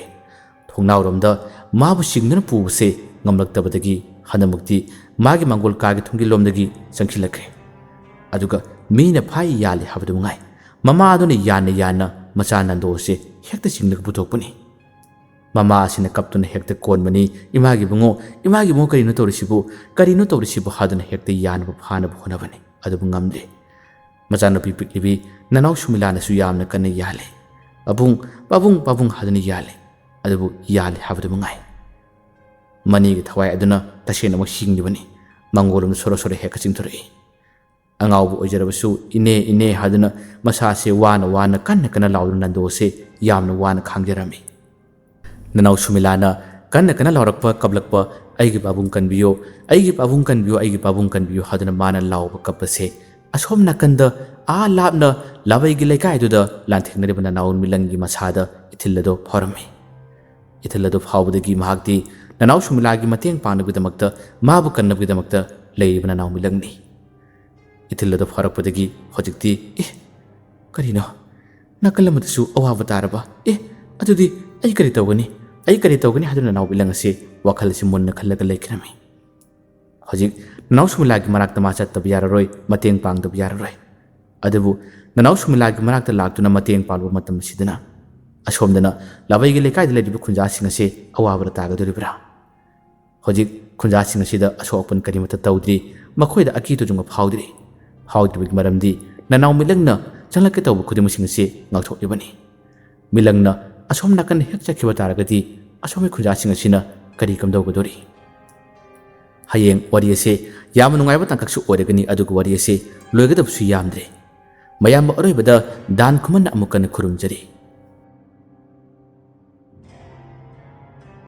ꯊꯣꯡꯅꯥꯎꯔꯣꯝꯗ ꯃꯥꯕꯨ ꯆꯤꯡꯗꯨꯅ ꯄꯨꯕꯁꯦ ꯉꯝꯂꯛꯇꯕꯗꯒꯤ ꯍꯟꯗꯛꯃꯛꯇꯤ ꯃꯥꯒꯤ ꯃꯪꯒꯣꯜ ꯀꯥꯒꯤ ꯊꯣꯡꯒꯤꯜꯂꯣꯝꯗꯒꯤ ꯆꯪꯁꯤꯜꯂꯛꯈ꯭ꯔꯦ꯫ ꯑꯗꯨꯒ ꯃꯤꯅ ꯐꯥꯏ ꯌꯥꯜꯂꯤ ꯍꯥꯏꯕꯗꯨ ꯃꯉꯥꯏ, ꯃꯃꯥ ꯑꯗꯨꯅ ꯌꯥꯟꯅ ꯌꯥꯟꯅ ꯃꯆꯥ ꯅꯟꯗꯣ ꯑꯁꯤ ꯍꯦꯛꯇ ꯆꯤꯡꯂꯒ ꯄꯨꯊꯣꯛꯄꯅꯤ꯫ ꯃꯃꯥ ꯑꯁꯤꯅ ꯀꯞꯇꯨꯅ ꯍꯦꯛꯇ ꯀꯣꯟꯕꯅꯤ, "ꯏꯃꯥꯒꯤ ꯏꯕꯨꯡꯉꯣ, ꯏꯃꯥꯒꯤ ꯏꯕꯨꯡꯉꯣ, ꯀꯔꯤꯅꯣ ꯇꯧꯔꯤꯁꯤꯕꯨ? ꯀꯔꯤꯅꯣ ꯇꯧꯔꯤꯁꯤꯕꯨ?" ꯍꯥꯏꯗꯨꯅ ꯍꯦꯛꯇ ꯌꯥꯟꯅꯕ ꯐꯥꯅꯕ ꯍꯣꯠꯅꯕꯅꯤ꯫ ꯑꯗꯨꯕꯨ ꯉꯝꯗꯦ꯫ ꯃꯆꯥꯅꯨꯄꯤ ꯄꯤꯛꯂꯤꯕꯤ ꯅꯅꯥꯎ ꯁꯨꯃꯤꯂꯥꯅꯁꯨ ꯌꯥꯝꯅ ꯀꯟꯅ ꯌꯥꯜꯂꯤ꯫ "ꯄꯥꯕꯨꯡ, ꯄꯥꯕꯨꯡ, ꯄꯥꯕꯨꯡ" ꯍꯥꯏꯗꯨꯅ ꯌꯥꯜꯂꯤ꯫ ꯑꯗꯨꯕꯨ ꯌꯥꯜꯂꯤ ꯍꯥꯏꯕꯗꯨ ꯃꯉꯥꯏ꯫ ꯃꯅꯦꯒꯤ ꯊꯋꯥꯏ ꯑꯗꯨꯅ ꯇꯁꯦꯡꯅꯃꯛ ꯍꯤꯡꯂꯤꯕꯅꯤ꯫ ꯃꯉꯣꯟꯂꯣꯝꯗ ꯁꯣꯔꯣ ꯁꯣꯔꯣ ꯍꯦꯛꯀ ꯆꯤꯡꯊꯣꯔꯛꯏ꯫ ꯑꯉꯥꯎꯕ ꯑꯣꯏꯖꯔꯕꯁꯨ "ꯏꯅꯦ, ꯏꯅꯦ" ꯍꯥꯏꯗꯨꯅ ꯃꯁꯥꯁꯦ ꯋꯥꯅ ꯋꯥꯅ ꯀꯟꯅ ꯀꯟꯅ ꯂꯥꯎꯗꯨꯅ ꯅꯟꯗꯣꯁꯦ ꯌꯥꯝꯅ ꯋꯥꯅ ꯈꯥꯡꯖꯔꯝꯃꯤ꯫ ꯅꯅꯥꯎ ꯁꯨꯃꯤꯂꯥꯅ ꯀꯟꯅ ꯀꯟꯅ ꯂꯥꯎꯔꯛꯄ, ꯀꯞꯂꯛꯄ, "ꯑꯩꯒꯤ ꯄꯥꯕꯨꯡ ꯀꯟꯕꯤꯌꯨ, ꯑꯩꯒꯤ ꯄꯥꯕꯨꯡ ꯀꯟꯕꯤꯌꯨ, ꯑꯩꯒꯤ ꯄꯥꯕꯨꯡ ꯀꯟꯕꯤꯌꯨ" ꯍꯥꯏꯗꯨꯅ ꯃꯥꯅ ꯂꯥꯎꯕ ꯀꯞꯄꯁꯦ ꯑꯁꯣꯝ ꯅꯥꯀꯟꯗ, ꯑꯥ ꯂꯥꯞꯅ ꯂꯥꯕꯩꯒꯤ ꯂꯩꯀꯥꯏꯗꯨꯗ ꯂꯥꯟꯊꯦꯡꯅꯔꯤꯕ ꯅꯅꯥꯎ ꯃꯤꯂꯪꯒꯤ ꯃꯁꯥꯗ ꯏꯊꯤꯜ ꯑꯗꯨ ꯐꯥꯎꯔꯝꯃꯤ꯫ ꯏꯊꯤꯜ ꯑꯗꯨ ꯐꯥꯎꯕꯗꯒꯤ ꯃꯍꯥꯛꯇꯤ ꯅꯅꯥꯎ ꯁꯨꯃꯤꯂꯥꯒꯤ ꯃꯇꯦꯡ ꯄꯥꯡꯅꯕꯒꯤꯗꯃꯛꯇ, ꯃꯥꯕꯨ ꯀꯟꯅꯕꯒꯤꯗꯃꯛꯇ ꯂꯩꯔꯤꯕ ꯅꯅꯥꯎ ꯃꯤꯂꯪꯅꯤ꯫ ꯏꯊꯤꯜ ꯑꯗꯨ ꯐꯥꯎꯔꯛꯄꯗꯒꯤ ꯍꯧꯖꯤꯛꯇꯤ, "ꯑꯦ, ꯀꯔꯤꯅꯣ? ꯅꯥꯀꯜ ꯑꯃꯗꯁꯨ ꯑꯋꯥꯕ ꯇꯥꯔꯕ? ꯑꯦ, ꯑꯗꯨꯗꯤ ꯑꯩ ꯀꯔꯤ ꯇꯧꯒꯅꯤ? ꯑꯩ ꯀꯔꯤ ꯇꯧꯒꯅꯤ?" ꯍꯥꯏꯗꯨꯅ ꯅꯅꯥꯎ ꯃꯤꯂꯪ ꯑꯁꯤ ꯋꯥꯈꯜ ꯑꯁꯤ ꯃꯨꯟꯅ ꯈꯜꯂꯒ ꯂꯩꯈꯤꯔꯝꯃꯤ꯫ ꯍꯧꯖꯤꯛ ꯅꯅꯥꯎ ꯁꯨꯃꯤꯂꯥꯒꯤ ꯃꯅꯥꯛꯇ ꯃꯥ ꯆꯠꯇꯕ ꯌꯥꯔꯔꯣꯏ, ꯃꯇꯦꯡ ꯄꯥꯡꯗꯕ ꯌꯥꯔꯔꯣꯏ꯫ ꯑꯗꯨꯕꯨ ꯅꯅꯥꯎ ꯁꯨꯃꯤꯂꯥꯒꯤ ꯃꯅꯥꯛꯇ ꯂꯥꯛꯇꯨꯅ ꯃꯇꯦꯡ ꯄꯥꯡꯂꯨꯕ ꯃꯇꯝ ꯑꯁꯤꯗꯅ ꯑꯁꯣꯝꯗꯅ ꯂꯥꯕꯩꯒꯤ ꯂꯩꯀꯥꯏꯗ ꯂꯩꯔꯤꯕ ꯈꯨꯟꯖꯥꯁꯤꯡ ꯑꯁꯤ ꯑꯋꯥꯕꯗ ꯇꯥꯒꯗꯧꯔꯤꯕ꯭ꯔꯥ? ꯍꯧꯖꯤꯛ ꯈꯨꯟꯖꯥꯁꯤꯡ ꯑꯁꯤꯗ ꯑꯁꯣꯛ ꯑꯄꯟ ꯀꯔꯤꯃꯠꯇ ꯇꯧꯗ꯭ꯔꯤ, ꯃꯈꯣꯏꯗ ꯑꯀꯤ ꯇꯨꯖꯨꯡꯕ ꯐꯥꯎꯗ꯭ꯔꯤ꯫ ꯐꯥꯎꯗ꯭ꯔꯤꯕꯒꯤ ꯃꯔꯝꯗꯤ ꯅꯅꯥꯎ ꯃꯤꯂꯪꯅ ꯆꯪꯂꯛꯀꯦ ꯇꯧꯕ ꯈꯨꯗꯤꯡꯃꯛꯁꯤꯡ ꯑꯁꯤ ꯉꯥꯛꯊꯣꯛꯂꯤꯕꯅꯤ꯫ ꯃꯤꯂꯪꯅ ꯑꯁꯣꯝ ꯅꯥꯀꯟ ꯍꯦꯛ ꯆꯠꯈꯤꯕ ꯇꯥꯔꯒꯗꯤ ꯑꯁꯣꯝꯒꯤ ꯈꯨꯟꯖꯥꯁꯤꯡ ꯑꯁꯤꯅ ꯀꯔꯤ ꯀꯝꯗꯧꯒꯗꯧꯔꯤ? ꯍꯌꯦꯡ ꯋꯥꯔꯤ ꯑꯁꯦ ꯌꯥꯝꯅ ꯅꯨꯡꯉꯥꯏꯕ ꯇꯥꯡꯀꯛꯁꯨ ꯑꯣꯏꯔꯒꯅꯤ, ꯑꯗꯨꯒ ꯋꯥꯔꯤ ꯑꯁꯦ ꯂꯣꯏꯒꯗꯕꯁꯨ ꯌꯥꯝꯗ꯭ꯔꯦ꯫ ꯃꯌꯥꯝꯕ ꯑꯔꯣꯏꯕꯗ ꯗꯥꯟ ꯈꯨꯃꯟꯅ ꯑꯃꯨꯛ ꯀꯟꯅ ꯈꯨꯔꯨꯝꯖꯔꯤ꯫